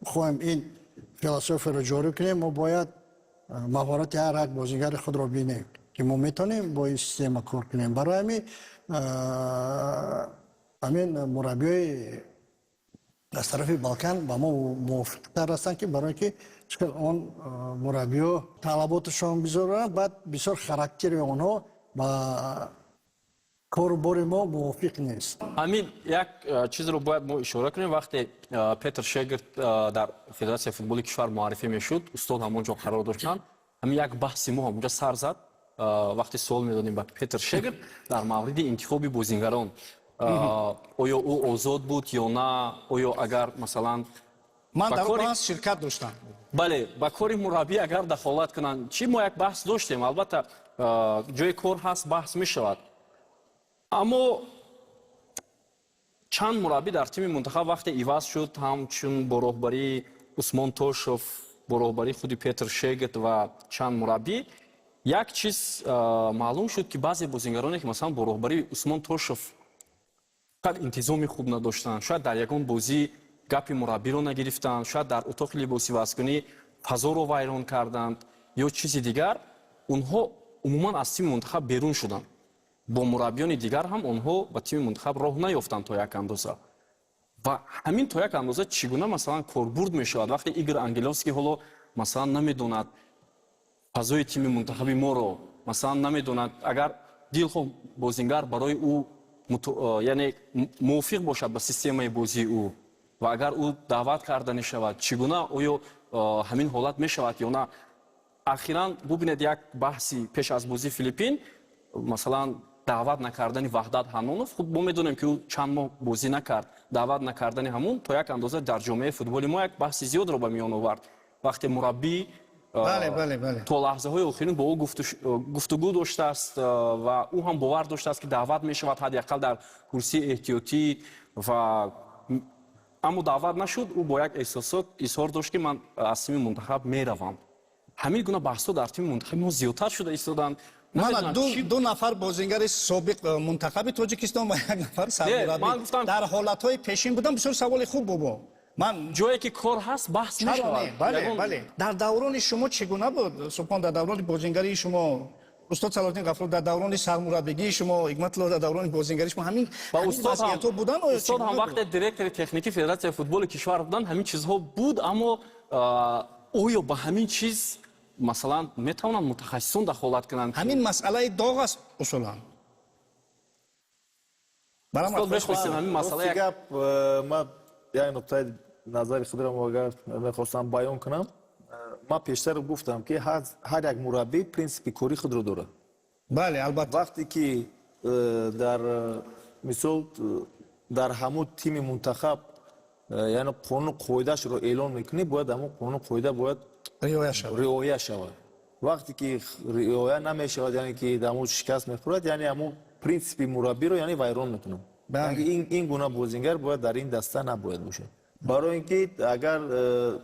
хоҳем ин философияро ҷорӣ кунем, мо бояд маҳорати ҳар як бозигари худро бинем, ки мо метавонем бо ин система кор кунем. Барои ҳамин мураббиҳои аз тарафи Балкан ба мо мувофиқтар ҳастанд, ки барое ки чӣ он мураббиҳо талаботашон бисёранд, баъд бисёр характери онҳо ба кору бори мо мувофиқ нест. Ҳамин як чизро бояд мо ишора кунем. Вақте Петр Шегерт дар Федератсияи футболи кишвар муаррифӣ мешуд, устод ҳамон ҷо қарор доштанд, ҳамин як баҳси мо ҳамонҷо сар зад. Вақте суол медодем ба Петр Шегрт дар мавриди интихоби бозингарон, оё ӯ озод буд ё на, оё агар, масалан, Ман ба дар он кори баҳс ширкат доштам. Бале, ба кори мураббӣ агар дахолат кунанд чӣ? Мо як баҳс доштем. Албатта, ҷои кор ҳаст, баҳс мешавад, аммо чанд мураббӣ дар тими мунтахаб вақте иваз шуд, ҳамчун бо роҳбарии Усмон Тошев, бо роҳбарии худи Петр Шегет ва чанд мураббӣ, як чиз маълум шуд, ки баъзе бозингароне, ки, масалан, бо роҳбарии Усмон Тошев шояд интизоми хуб надоштанд, шояд дар ягон бозӣ гапи мураббиро нагирифтанд, шояд дар утоқи либосивазкунӣ фазоро вайрон карданд ё чизи дигар, онҳо умуман аз тими мунтахаб берун шуданд. Бо мураббиёни дигар ҳам онҳо ба тими мунтахаб роҳ наёфтанд то як андоза. Ва ҳамин то як андоза чӣ гуна, масалан, корбурд мешавад, вақте Игор Ангеловский ҳоло, масалан, намедонад фазои тими мунтахаби моро, масалан, намедонад, агар дилхоҳ бозингар барои ӯ яъне мувофиқ бошад ба системаи бозии ӯ ва агар ӯ даъват карда нашавад, чӣ гуна, оё ҳамин ҳолат мешавад ё на? Ахиран бубинед, як баҳси пеш аз бозии Филиппин, масалан, даъват накардани Ваҳдат Ҳаннонов. Хуб, мо медонем, ки ӯ чанд моҳ бозӣ накард. Даъват накардани ҳамун то як андоза дар ҷомеаи футболи мо як баҳси зиёдро ба миён овард, вақте мураббӣ бале бале бале то лаҳзаҳои охирин бо ӯ гуфтугӯ доштааст ва ӯ ҳам бовар доштааст, ки даъват мешавад ҳадди ақал дар курсии эҳтиётӣ ва аммо даъват нашуд. Ӯ бо як эҳсосот изҳор дошт, ки ман аз тими мунтахаб меравам. Ҳамин гуна баҳсҳо дар тими мунтахаби мо зиёдтар шуда истоданд. Мана, Намедонам, ду нафар бозингари собиқ мунтахаби Тоҷикистон ва як нафар ман сармураббӣ дар ҳолатҳои пешин будам. Бисёр саволи хуб, бобо. Ман Ҷое ки кор ҳаст, баҳс Чаро мешавад. не? Бале. Бале, дар даврони шумо чӣ гуна буд, Субҳон, дар даврони бозингарии шумо, устод Салоҳиддин Ғафуров, дар даврони сармураббигии шумо, Ҳикматулло, дар даврони бозингарии шумо ҳамин Ва ҳамин устод ҳам вазъиятҳо буданд оё, чӣ устод ҳам гуна буд? Вақте директори техникии Федератсияи футболи кишвар буданд, ҳамин чизҳо буд, аммо оё ба ҳамин чиз, масалан, метавонанд мутахассисон дахолат кунанд? Ҳамин масъалаи доғ аст усулан. Барам Устод, мехостем ҳамин масъала Рости як гап, ман як нуқтаи назари худро агар мехостам баён кунам, ман пештар гуфтам, ки ҳар як мураббӣ принсипи кори худро дорад. Бале, албатта. Вақте ки дар мисол, дар ҳамун тими мунтахаб, яъне қонуну қоидаашро эълон мекунӣ, бояд ҳамун қонуну қоида бояд риоя шавад. Риоя шавад. Вақте ки риоя намешавад, яъне ки дар ҳамун шикаст мехӯрад, яъне ҳамун принсипи мураббиро, яъне, вайрон мекунад. Бале. Яъне ин гуна бозингар бояд дар ин даста набояд бошад, барои ин ки агар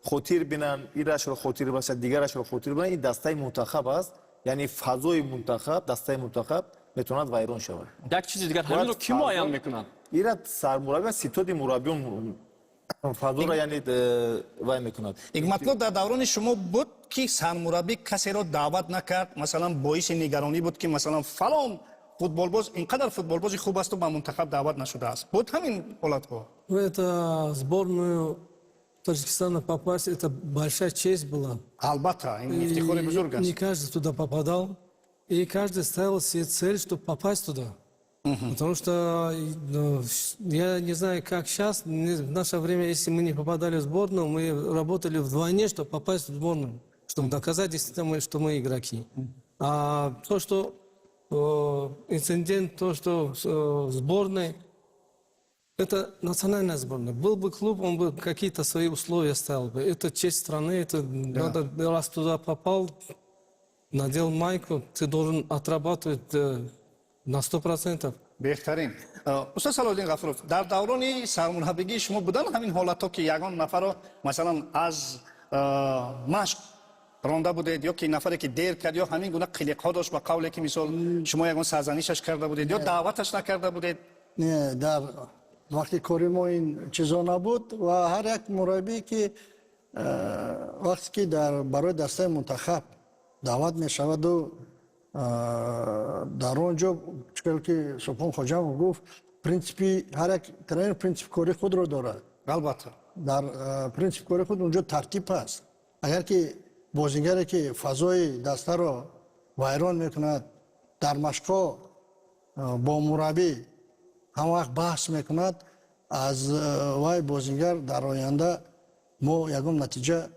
хотир бинанд, ирашро хотир бошад, дигарашро хотир бинанд, ин дастаи мунтахаб аст, яъне фазои мунтахаб, дастаи мунтахаб метавонад вайрон шавад. Як чизи дигар, ҳаминро кӣ муайян мекунад? Ира сармурабби, ситоди мураббиён фазоро, яъне, вай мекунад. Ҳикматулло, дар даврони шумо буд, ки сармураббӣ касеро даъват накард, масалан, боиси нигаронӣ буд, ки, масалан, фалон футболбоз ин қадар футболбози хуб асту ба мунтахаб даъват нашудааст? Буд ҳамин ҳолатҳо? В это сборную Таджикистана попасть, это большая честь была. Албатта, ин ифтихори И бузург не аст. Каждый туда попадал. И каждый ставил себе цель, чтобы попасть туда. Потому что, ну, я не знаю, как сейчас, в наше время, если мы не попадали в сборную, мы работали вдвойне, чтобы попасть в сборную, чтобы доказать действительно, что мы игроки. А то, что инцидент, то, что в сборной, это национальная сборная. Был бы клуб, он бы какие-то свои условия ставил бы. Это честь страны, это надо, раз туда попал, надел майку, ты должен отрабатывать на 100%. Беҳтарин. Устод Салоҳиддин Ғафуров, дар даврони сармураббигии шумо будан ҳамин ҳолатҳо, ки ягон нафарро, масалан, аз машқ ронда будед ё ки нафаре ки дер кард ё ҳамин гуна қилиқҳо дошт, ба қавле ки, мисол, шумо ягон сарзанишаш карда будед ё даъваташ накарда будед? Не, дар вақти кори мо ин чизо набуд ва ҳар як мураббие, ки вақте ки дар барои дастаи мунтахаб даъват мешаваду дар он ҷо, чӣ ки Субҳон Хоҷамов гуфт, принсипи ҳар як тренер принсипи кори худро дорад. Дар принсипи кори худ унҷо тартиб аст. Агар ки бозингаре, ки фазои дастаро вайрон мекунад, дар машқҳо бо мураббӣ ҳама вақт баҳс мекунад, аз вай бозингар дар оянда мо ягон натиҷа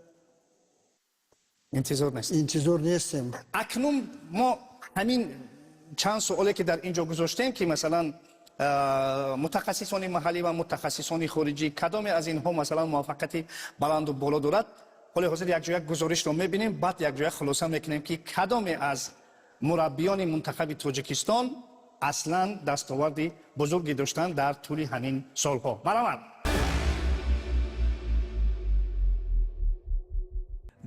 Интизор нестем. Интизор нестем. Акнун мо ҳамин чанд суоле, ки дар ин ҷо гузоштем, ки масалан мутахассисони маҳаллӣ ва мутахассисони хориҷӣ, кадоме аз инҳо масалан муваффақияти баланду боло дорад, ҳоли ҳозир якҷоя гузоришро мебинем, баъд якҷоя хулоса мекунем, ки кадоме аз мураббиёни мунтахаби Тоҷикистон аслан дастоварди бузурге доштанд дар тӯли ҳамин солҳо. Марҳамат.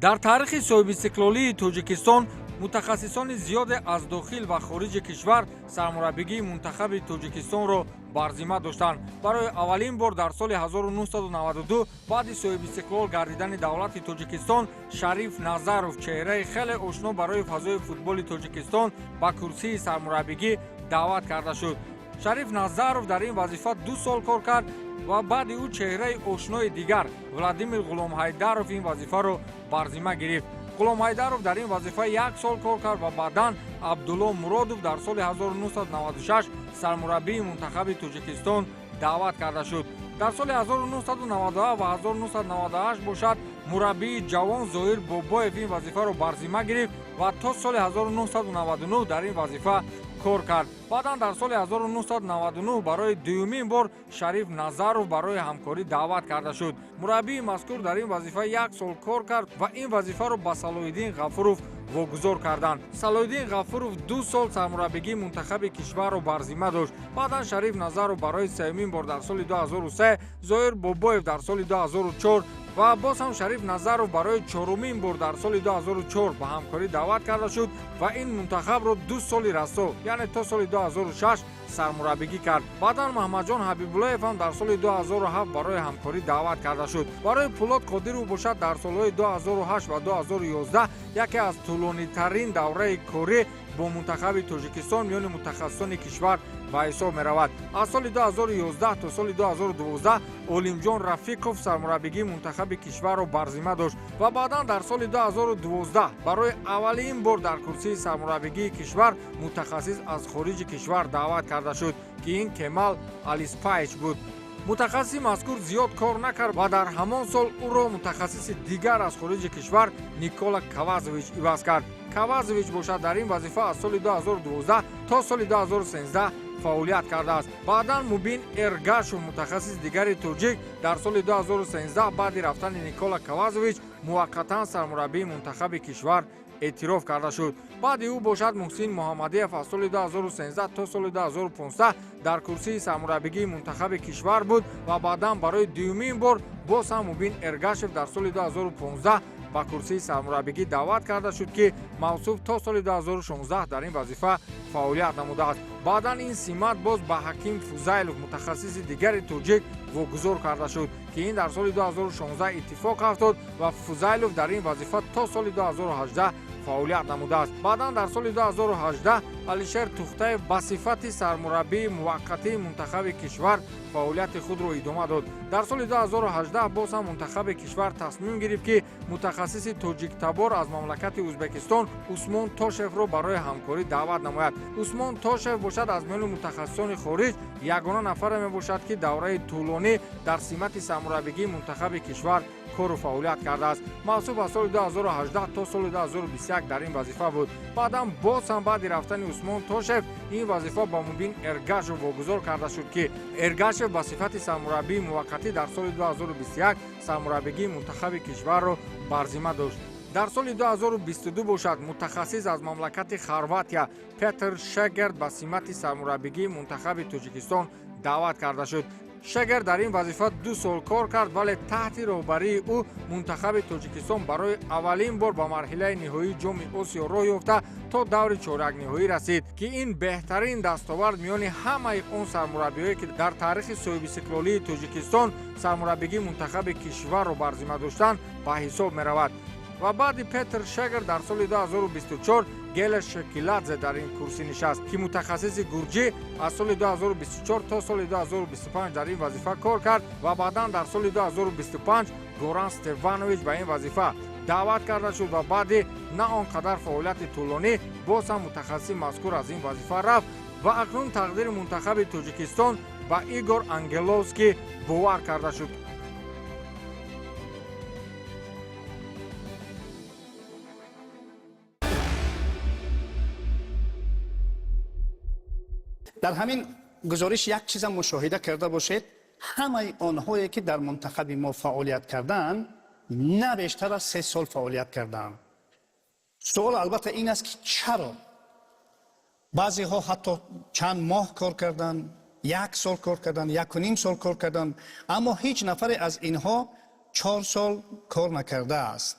Дар таърихи соҳибистиқлолии Тоҷикистон мутахассисони зиёде аз дохил ва хориҷи кишвар сармураббигии мунтахаби Тоҷикистонро бар зимма доштанд. Барои аввалин бор дар соли 1992, баъди соҳибистиқлол гардидани давлати Тоҷикистон, Шариф Назаров, чеҳраи хеле ошно барои фазои футболи Тоҷикистон, ба курсии сармураббигӣ даъват карда шуд. Шариф Назаров дар ин вазифа 2 сол кор кард ва баъди ӯ чеҳраи ошнои дигар, Владимир Ғуломҳайдаров, ин вазифаро бар зимма гирифт. Ғуломҳайдаров дар ин вазифа як сол кор кард ва баъдан Абдулло Муродов дар соли 1996 сармураббии мунтахаби Тоҷикистон даъват карда шуд. Дар соли 1997 ва 1998 бошад, мураббии ҷавон Зоҳир Бобоев ин вазифаро бар зимма гирифт ва то соли 1999 дар ин вазифа кор кард. Баъдан дар соли 1999 барои дуюмин бор Шариф Назаров барои ҳамкорӣ даъват карда шуд. Мураббии мазкур дар ин вазифа як сол кор кард ва ин вазифаро ба Салоҳиддин Ғафуров вогузор карданд. Салоҳиддин Ғафуров 2 сол сармураббигии мунтахаби кишварро бар зимма дошт. Баъдан Шариф Назаров барои сеюмин бор дар соли 2003, Зоҳир Бобоев дар соли 2004 ва боз ҳам Шариф Назаров барои чорумин бор дар соли 2004 ба ҳамкорӣ даъват карда шуд ва ин мунтахабро 2 соли расо, яъне то соли 2006 сармураббигӣ кард. Баъдан Маҳмадҷон Ҳабибуллоев ҳам дар соли 2007 барои ҳамкорӣ даъват карда шуд. Барои Пулод Қодиров бошад, дар солҳои 2008 ва 2011 яке аз тӯлонитарин давраи корӣ бо мунтахаби Тоҷикистон миёни мутахассисони кишвар ба ҳисоб меравад. Аз соли 2011 то соли 2012 Олимҷон Рафиқов сармураббигии мунтахаби кишварро бар зимма дошт ва баъдан дар соли 2012 барои аввалин бор дар курсии сармураббигии кишвар мутахассис аз хориҷи кишвар даъват карда шуд, ки ин Кемал Алиспаич буд. Мутахассиси мазкур зиёд кор накард ва дар ҳамон сол ӯро мутахассиси дигар аз хориҷи кишвар, Никола Кавазович, иваз кард. Кавазович бошад, дар ин вазифа аз соли 2012 то соли 2013 фаъолият кардааст. Баъдан Мубин Эргашов, мутахассиси дигари тоҷик, дар соли 2013 баъди рафтани Никола Кавазович муваққатан сармураббии мунтахаби кишвар эътироф карда шуд. Баъди ӯ бошад, Муҳсин Муҳаммадиев аз соли 2013 то соли 2015 дар курсии сармураббигии мунтахаби кишвар буд ва баъдан барои дуюмин бор боз ҳам Мубин Эргашев дар соли 2015 ба курсии сармураббигӣ даъват карда шуд, ки мавсуф то соли 2016 дар ин вазифа фаъолият намудааст. Баъдан ин симат боз ба Ҳаким Фузайлов, мутахассиси дигари тоҷик, вогузор карда шуд, ки ин дар соли 2016 иттифоқ афтод ва Фузайлов дар ин вазифа то соли 2018 фаъолият намудааст. Баъдан дар соли 2018 Алишер Тухтаев ба сифати сармураббии муваққатии мунтахаби кишвар фаъолияти худро идома дод. Дар соли 2018 боз ҳам мунтахаби кишвар тасмим гирифт, ки мутахассиси тоҷиктабор аз мамлакати Ӯзбекистон, Усмон Тошевро барои ҳамкорӣ даъват намояд. Усмон Тошев бошад, аз миёни мутахассисони хориҷ ягона нафаре мебошад, ки давраи тӯлонӣ дар симати сармураббигии мунтахаби кишвар кору фаъолият кардааст. Мавсуф аз соли 2018 то соли 2021 дар ин вазифа буд. Баъдан боз ҳам баъди рафтани Усмон Тошев ин вазифа ба Мубин Эргашев вогузор карда шуд, ки Эргашев ба сифати сармураббии муваққатӣ дар соли 2021 сармураббигии мунтахаби кишварро бар зимма дошт. Дар соли 2022 бошад, мутахассис аз мамлакати Хорватия, Петр Шегерт, ба симати сармураббигии мунтахаби Тоҷикистон даъват карда шуд. Шегер дар ин вазифа 2 сол кор кард, вале таҳти роҳбарии ӯ мунтахаби Тоҷикистон барои аввалин бор ба марҳилаи ниҳоии Ҷоми Осиё роҳ ёфта, то даври чорякниҳоӣ расид, ки ин беҳтарин дастовард миёни ҳамаи он сармураббиҳое, ки дар таърихи соҳибистиқлолии Тоҷикистон сармураббигии мунтахаби кишварро бар зимма доштанд, ба ҳисоб меравад. Ва баъди Петр Шегер дар соли 2024 Гела Шекиладзе дар ин курсӣ нишаст, ки мутахассиси гурҷӣ аз соли 2024 то соли 2025 дар ин вазифа кор кард ва баъдан дар соли 2025 Горан Стеванович ба ин вазифа даъват карда шуд ва баъди на он қадар фаъолияти тӯлонӣ боз ҳам мутахассиси мазкур аз ин вазифа рафт ва акнун тақдири мунтахаби Тоҷикистон ба Игор Ангеловский бовар карда шуд. Дар ҳамин гузориш як чизам мушоҳида карда бошед: ҳамаи онҳое, ки дар мунтахаби мо фаъолият кардаанд, на бештар аз 3 сол фаъолият кардаанд. Суол албатта ин аст, ки чаро баъзеҳо ҳатто чанд моҳ кор карданд, як сол кор карданд, 1,5 сол кор карданд, аммо ҳеҷ нафаре аз инҳо 4 сол кор накардааст,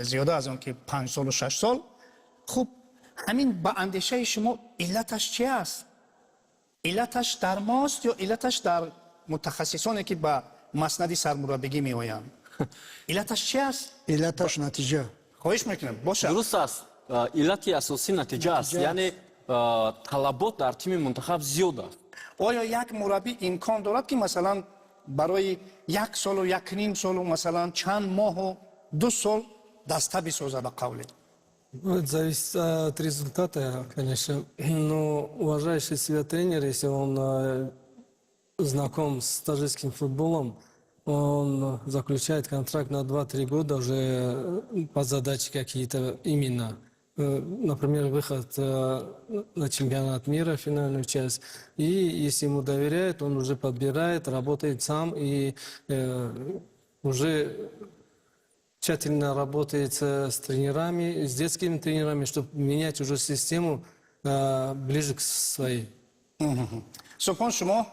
зиёда аз он ки 5 солу 6 сол. Хуб, ҳамин ба андешаи шумо иллаташ чи аст? Иллаташ дар мост ё иллаташ дар мутахассисоне, ки ба маснади сармураббигӣ меоянд? Иллаташ чи аст? Иллаташ натиҷа. Хоҳиш мекунам, бошад. Дуруст аст, иллати асосӣ натиҷа аст, яъне талабот дар тими мунтахаб зиёд аст. Оё як мураббӣ имкон дорад, ки масалан барои як солу 1,5 солу масалан чанд моҳу 2 сол даста бисозад, ба қавле? Ну, это зависит от результата, конечно. Но уважающий себя тренер, если он знаком с таджикским футболом, он заключает контракт на 2-3 года уже по задаче какие-то именно. Например, выход на чемпионат мира, финальную часть. И если ему доверяют, он уже подбирает, работает сам и уже тщательно работает с тренерами, с детскими тренерами, чтобы менять уже систему ближе к своей. Субҳон, шумо?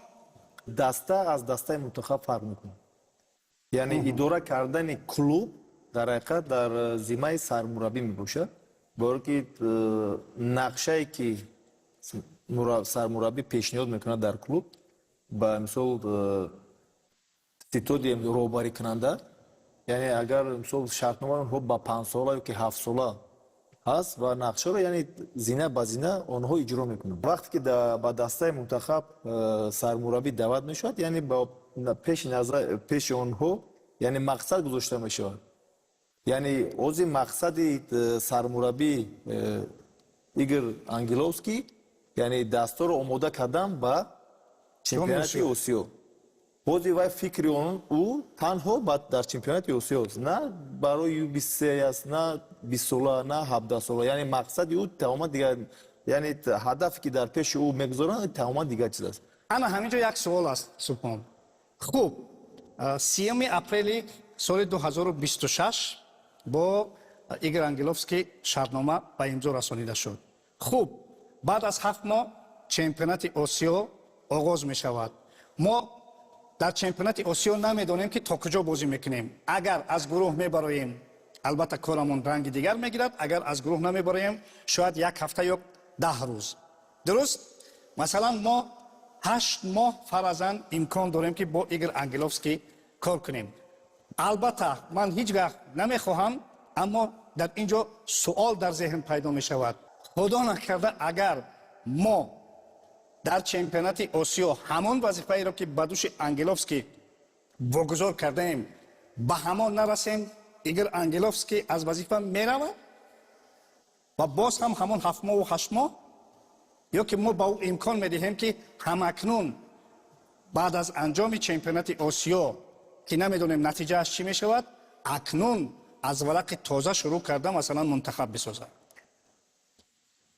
Даста аз дастаи мунтахаб фарқ мекунад, яъне идора кардани клуб дар ҳақиқат дар зиммаи сармураббӣ мебошад, барое ки нақшае, ки сармураббӣ пешниҳод мекунад дар клуб, ба мисол ситоди роҳбарикунанда, яъне агар мисол шартномаи онҳо ба 5-сола ё ки 7-сола ҳаст ва нақшаро, яъне зина ба зина онҳо иҷро мекунанд. Вақте ки ба дастаи мунтахаб сармураббӣ даъват мешавад, яъне пеши назар, пеши онҳо, яъне мақсад гузошта мешавад. Яъне ҳозир мақсади сармураббӣ Игор Ангеловский, яъне дастаро омода кардан ба чемпионати Осиё. Ҳозир вай фикри он ӯ танҳо дар чемпионати Осиё аст, на барои Ю-23 аст, на 20-сола, на 17-сола. Яъне мақсади ӯ тамоман дигар, яъне ҳадафе, ки дар пеши ӯ мегузоранд, тамоман дигар чиз аст. Ана ҳамин ҷо як суол аст, Субҳон. Хуб, 30-уми апрели соли 2026 бо Игор Ангеловский шартнома ба имзо расонида шуд. Хуб, баъд аз 7 моҳ чемпионати Осиё оғоз мешавад. Мо дар чемпионати Осиё намедонем, ки то куҷо бозӣ мекунем. Агар аз гурӯҳ мебароем, албатта корамон ранги дигар мегирад, агар аз гурӯҳ намебароем, шояд як ҳафта ё 10 рӯз. Дуруст, масалан, мо 8 моҳ фаразан имкон дорем, ки бо Игор Ангеловский кор кунем. Албатта ман ҳеҷ вақт намехоҳам, аммо дар ин ҷо суол дар зеҳн пайдо мешавад: худо накарда, агар мо дар чемпионати Осиё ҳамон вазифаеро, ки ба души Ангеловский вогузор кардаем, ба ҳамон нарасем, Игор Ангеловский аз вазифа меравад ва боз ҳам ҳамон 7 моҳу 8 моҳ, ё ки мо ба ӯ имкон медиҳем, ки ҳамакнун баъд аз анҷоми чемпионати Осиё, ки намедонем натиҷааш чӣ мешавад, акнун аз варақи тоза шурӯъ карда, масалан, мунтахаб бисозад?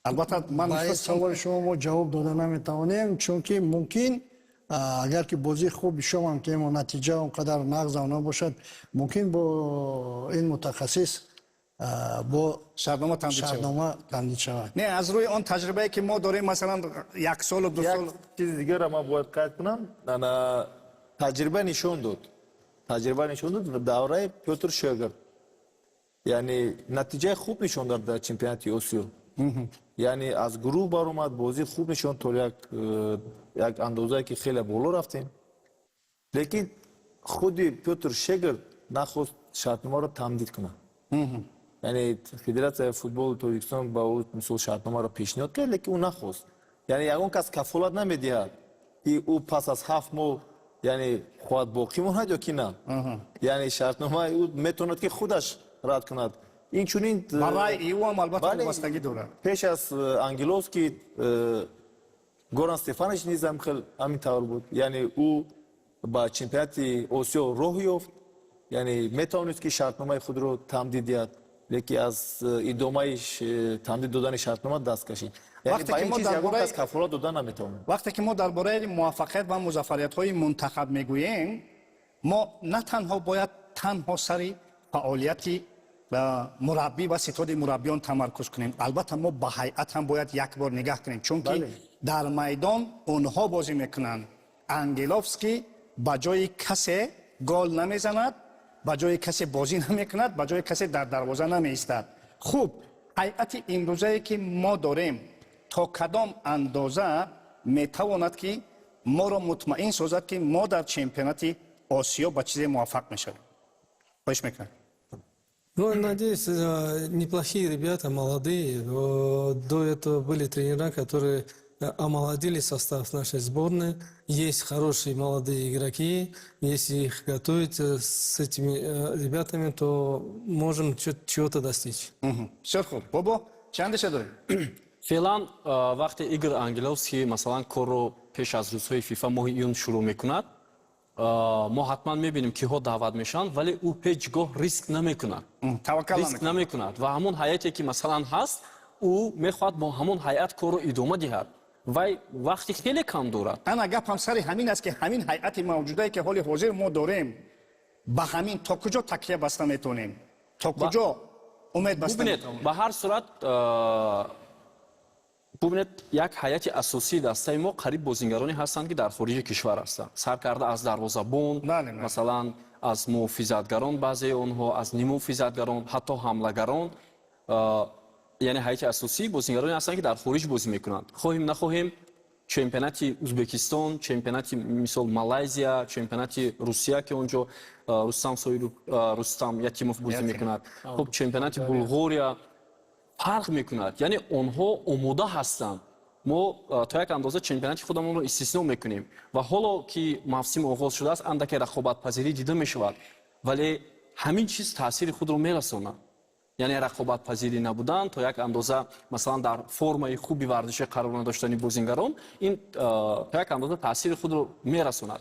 Албатта ман Ба ин саволи шумо мо ҷавоб дода наметавонем, чунки мумкин, агар ки бозии хуб бишавам, ки натиҷа он қадар нағзам набошад, мумкин бо ин мутахассис бо шартнома тамдид шавад. Шартнома тамдид шавад. Не, аз рӯи он таҷрибае, ки мо дорем, масалан, як солу ду Як сол. чизи дигарро ман бояд қайд кунам. Ана таҷриба нишон дод давраи Пётр Шегрт, яъне натиҷаи хуб нишон дод дар чемпионати Осиё, яъне аз гурӯҳ баромад, бозии хуб нишон то як андозае, ки хеле боло рафтем, лекин худи Пётр Шегрт нахост шартномаро тамдид кунад. Яъне Федератсияи футболи Тоҷикистон ба ӯ мисол шартномаро пешниҳод кард, лекин ӯ нахост. Яъне ягон кас кафолат намедиҳад, ки ӯ пас аз 7 моҳ, яъне хоҳад боқӣ монад ё ки на. Яъне шартномаи ӯ метавонад, ки худаш рад кунад. Инчунин Ба раъи ӯ ҳам албатта Бале. вобастагӣ дорад. Пеш аз Ангеловский Горан Стефанович низ ҳамин тавр буд. Яъне ӯ ба чемпионати Осиё роҳ ёфт, яъне метавонист, ки шартномаи худро тамдид диҳад. Лекин аз идомаи тамдид додани шартнома даст кашид. Яъне Вақте ба ки ин мо чиз дар ягон бораи кас кафолат дода наметавонад. Вақте ки мо дар бораи муваффақият ва музаффариятҳои мунтахаб мегӯем, мо на танҳо бояд танҳо сари фаъолияти мураббӣ ва ситоди мураббиён тамаркуз кунем. Албатта, мо ба ҳайат ҳам бояд як бор нигаҳ кунем, чунки дар майдон онҳо бозӣ мекунанд. Ангеловский ба ҷои касе гол намезанад, ба ҷои касе бозӣ намекунад, ба ҷои касе дар дарвоза намеистад. Хуб, ҳайати имрӯзае, ки мо дорем, то кадом андоза метавонад, ки моро мутмаин созад, ки мо дар чемпионати Осиё ба чизе муваффақ мешавем? Хоҳиш мекунам. Ну, надеюсь, неплохие ребята, молодые. До этого были тренера, которые омолодили состав нашей сборной. Есть хорошие молодые игроки. Если их готовить с этими ребятами, то можем чего-то достичь. Бисёр хуб. Бобо, чӣ андеша дорем? Феълан, вақте Игор Ангеловский, масалан, корро пеш аз рӯзҳои ФИФА, моҳи июн шурӯъ мекунад, мо ҳатман мебинем, киҳо даъват мешаванд, вале ӯ ҳеҷ гоҳ риск намекунад. Таваккал Риск намекунад. намекунад ва ҳамон ҳайате, ки, масалан, ҳаст, ӯ мехоҳад бо ҳамон ҳайат корро идома диҳад. Вай вақти хеле кам дорад. Ана, гапам сари ҳамин аст, ки ҳамин ҳайати мавҷудае, ки ҳоли ҳозир мо дорем, ба ҳамин то куҷо такя баста метавонем, то куҷо умед баста Бубинед, метавонем? Ба ҳар сурат, бубинед, як ҳайати асосии дастаи мо қариб бозингароне ҳастанд, ки дар хориҷи кишвар ҳастанд, сар карда аз дарвозабон, Бале, бале. масалан, аз муҳофизатгарон, баъзеи онҳо аз ниммуҳофизатгарон, ҳатто ҳамлагарон. Яъне ҳайати асосӣ бозингароне ҳастанд, ки дар хориҷ бозӣ мекунанд. Хоҳем, нахоҳем, чемпионати Узбекистон, чемпионати, мисол, Малайзия, чемпионати Русия, ки он ҷо Рустам Соиров, Рустам Ятимов бозӣ Ятимов. мекунад, хуб, чемпионати Булғория фарқ мекунад. Яъне онҳо омода ҳастанд. Мо то як андоза чемпионати худамонро истисно мекунем ва ҳоло ки мавсим оғоз шудааст, андаке рақобатпазирӣ дида мешавад, вале ҳамин чиз таъсири худро мерасонад. Яъне рақобатпазирӣ набудан, то як андоза, масалан, дар формаи хуби варзишӣ қарор надоштани бозингарон, ин то як андоза таъсири худро мерасонад.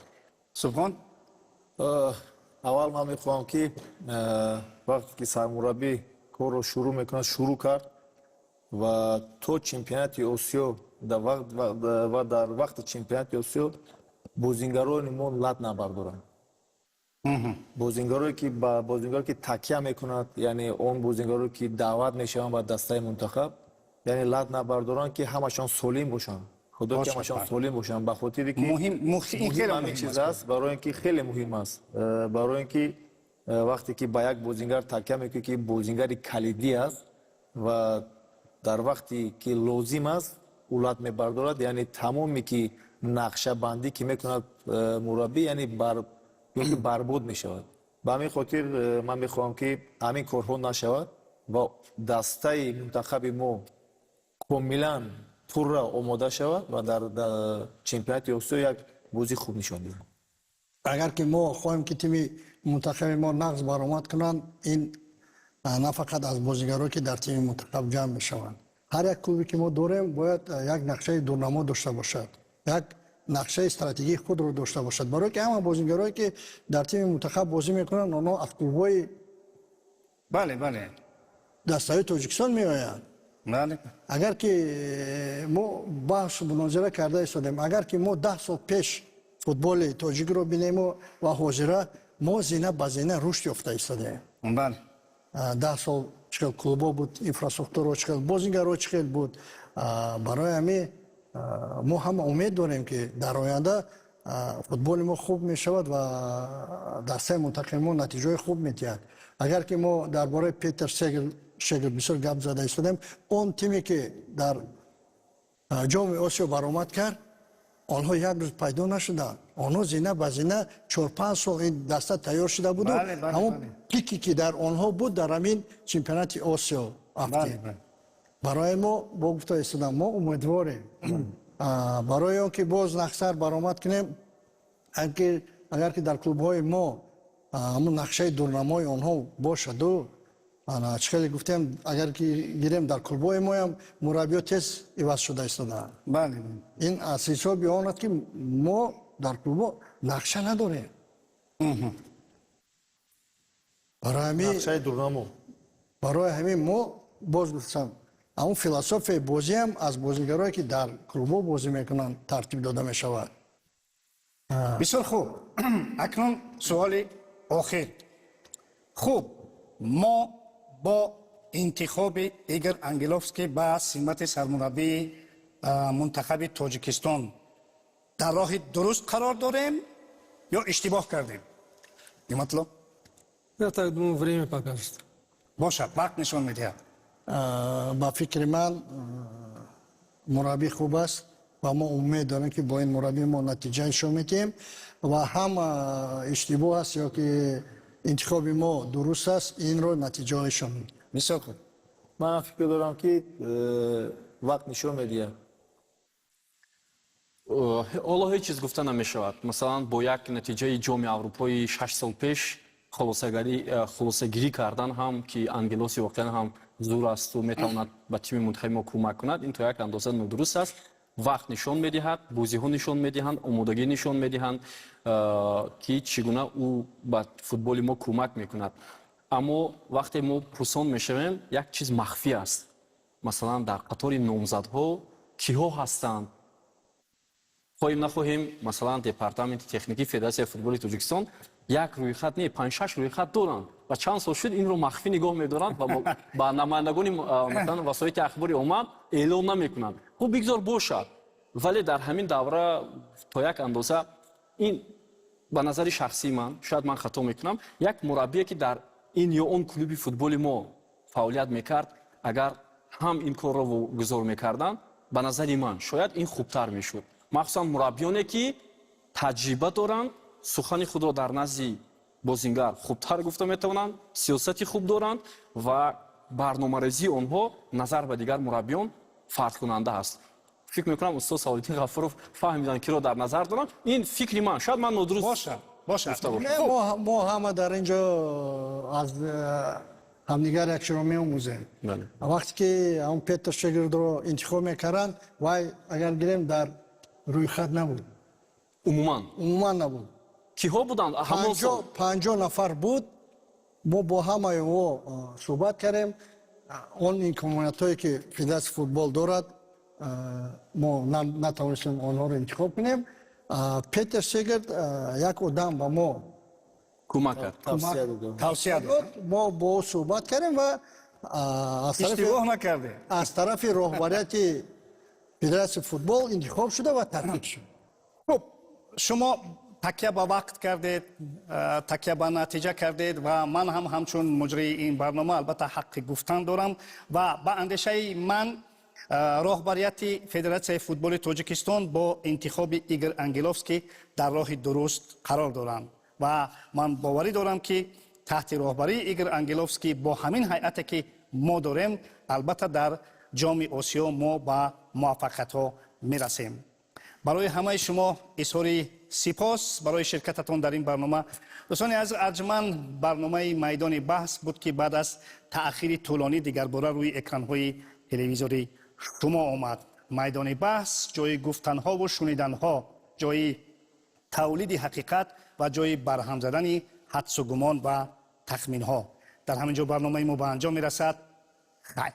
Субҳон. Аввал ман мехоҳам, ки вақте ки сармураббӣ корро шурӯъ мекунад, шурӯъ кард ва то чемпионати Осиё ва дар вақти чемпионати Осиё бозингарони мо лат набардоранд. Бозингарое ки ба бозингаре ки такя мекунад, яъне он бозингарое ки даъват мешаванд ба дастаи мунтахаб, яъне лат набардоранд, ки ҳамашон солим бошанд. Худо ки Бошад, ҳамашон бале. солим бошанд, ба хотире ки Муҳим, ин хеле муҳим ҳамин муҳим чиз аст. аст, барои ин ки хеле муҳим аст. Барои ин ки вақте ки ба як бозингар такя мекунӣ, ки бозингари калидӣ аст ва дар вақте ки лозим аст, ӯ лат мебардорад, яъне тамоме ки нақшабандӣ ки мекунад мураббӣ, яъне бар ё ки барбод мешавад. Ба ҳамин хотир ман мехоҳам, ки ҳамин корҳо нашавад ва дастаи мунтахаби мо комилан пурра омода шавад ва дар чемпионати Осиё як бозии хуб нишон диҳад. Агар ки мо хоҳем, ки тими мунтахаби мо нағз баромад кунанд, ин на фақат аз бозигаро, ки дар тими мунтахаб ҷамъ мешаванд. Ҳар як клубе, ки мо дорем, бояд як нақшаи дурнамо дошта бошад, як нақшаи стратегии худро дошта бошад, барое ки ҳама бозигарое, ки дар тими мунтахаб бозӣ мекунанд, онҳо аз клубҳои бале бале дастаҳои Тоҷикистон меоянд. Агар ки мо баҳсу мунозира карда истодем, агар ки мо 10 сол пеш футболи тоҷикро бинему ва ҳозира, мо зина ба зина рушд ёфта истодаем. 10 сол чӣ хел клубҳо буд, инфраструктураро чӣ хел, бозигаро чӣ хел буд. Барои ҳамин мо ҳама умед дорем, ки дар оянда футболи мо хуб мешавад ва дастаи мунтахаби мо натиҷаҳои хуб медиҳад. Агар ки мо дар бораи Петер Шегл бисёр гап зада истодем, он тиме, ки дар Ҷоми Осиё баромад кард, онҳо як рӯз пайдо нашуданд. Онҳо зина ба зина 4-5 сол ин даста тайёр шуда буду Бале, бале, ҳамон бале. пике, ки дар онҳо буд, дар ҳамин чемпионати Осиё афтид. Барои мо бо гуфта истодам, мо умедворем. Барои он ки боз нағзтар баромад кунем, агар ки дар клубҳои мо ҳамун нақшаи дурнамои онҳо бошаду, ана, чӣ хеле гуфтем, агар ки гирем, дар клубҳои моям мураббиё тез иваз шуда истодаанд. Ин аз ҳисоби он аст, ки мо дар клубҳо нақша надорем. Барои ҳамин Нақшаи дурнамо. Барои ҳамин мо боз гуфтам, ҳамун философияи бозиам аз бозигарое, ки дар клубҳо бозӣ мекунанд, тартиб дода мешавад. Бисёр хуб. Акнун суоли охир. Хуб, мо бо интихоби Игор Ангеловский ба симати сармураббии мунтахаби Тоҷикистон дар роҳи дуруст қарор дорем ё иштибоҳ кардем, Ниматло? Я так думаю, время покажет. Бошад, вақт нишон медиҳад. Ба фикри ман, мураббӣ хуб аст ва мо умед дорем, ки бо ин мураббӣ мо натиҷа нишон медиҳем ва ҳам иштибоҳ аст ё ки интихоби мо дуруст аст, инро натиҷаҳо нишон медиҳад. Бисёр хуб. Манам фикр дорам, ки вақт нишон медиҳад. Ҳоло ҳеҷ чиз гуфта намешавад. Масалан, бо як натиҷаи Ҷоми Аврупои 6 сол пеш хулосагирӣ кардан ҳам, ки Ангеловский воқеан ҳам зур асту метавонад ба тими мунтахаби мо кӯмак кунад, ин то як андоза нодуруст аст. Вақт нишон медиҳад, бозиҳо нишон медиҳанд, омодагӣ нишон медиҳанд, ки чӣ гуна ӯ ба футболи мо кӯмак мекунад. Аммо вақте мо пурсон мешавем, як чиз махфӣ аст. Масалан, дар қатори номзадҳо киҳо ҳастанд? Хоҳем нахоҳем, масалан, департаменти техникии Федератсияи футболи Тоҷикистон як рӯйхат не, панҷ-шаш рӯйхат доранд ва чанд сол шуд, инро махфӣ нигоҳ медоранд ва ба намояндагони, масалан, васоити ахбори омма эълон намекунанд. Хуб, бигзор бошад, вале дар ҳамин давра то як андоза ин, ба назари шахсии ман, шояд ман хато мекунам, як мураббие, ки дар ин ё он клуби футболи мо фаъолият мекард, агар ҳам ин корро гузор мекарданд, ба назари ман, шояд ин хубтар мешуд. Махсусан мураббиёне, ки таҷриба доранд, сухани худро дар назди бозингар хубтар гуфта метавонанд, сиёсати хуб доранд ва барномарезии онҳо назар ба дигар мураббиён фарқкунанда аст. Фикр мекунам, устод Саволиддин Ғафуров фаҳмиданд, киро дар назар дорам. Ин фикри ман, шояд ман нодуруст Бошад, бошад. гуфта бошам. Не, мо ҳама дар ин ҷо аз ҳамдигар як чиро меомӯзем. Вақте ки ҳамн Петр Шегрдро интихоб мекарданд, вай, агар гирем, дар рӯйхат набуд. Умуман? Умуман набуд. Киҳо буданд ҳамон сол? 50 нафар буд. Мо бо ҳамаи онҳо суҳбат кардем. Он имкониятҳое, ки федератсияи футбол дорад, мо натавонистем онҳоро интихоб кунем. Петер Сегерт як одам ба мо кӯмак кард. Тавсия додам. Тавсия дод. Мо бо ӯ суҳбат кардем ва аз тарафи Иштибоҳ накардем. аз тарафи роҳбарияти федератсияи футбол интихоб шуда ва татбиқ шуд. Хуб, шумо такя ба вақт кардед, такя ба натиҷа кардед ва ман ҳам ҳамчун муҷрии ин барнома албатта ҳаққи гуфтан дорам ва ба андешаи ман, роҳбарияти Федератсияи футболи Тоҷикистон бо интихоби Игор Ангеловский дар роҳи дуруст қарор доранд ва ман боварӣ дорам, ки таҳти роҳбарии Игор Ангеловский бо ҳамин ҳайате, ки мо дорем, албатта дар Ҷоми Осиё мо ба муваффақиятҳо мерасем. Барои ҳамаи шумо изҳори сипос барои ширкататон дар ин барнома. Дӯстони азиз арҷманд, барномаи «Майдони баҳс» буд, ки баъд аз таъхири тӯлонӣ дигарбора рӯи экранҳои телевизори шумо омад. «Майдони баҳс» ҷои гуфтанҳову шуниданҳо, ҷои тавлиди ҳақиқат ва ҷои барҳам задани ҳадсу гумон ва тахминҳо. Дар ҳамин ҷо барномаи мо ба анҷом мерасад. Хайр.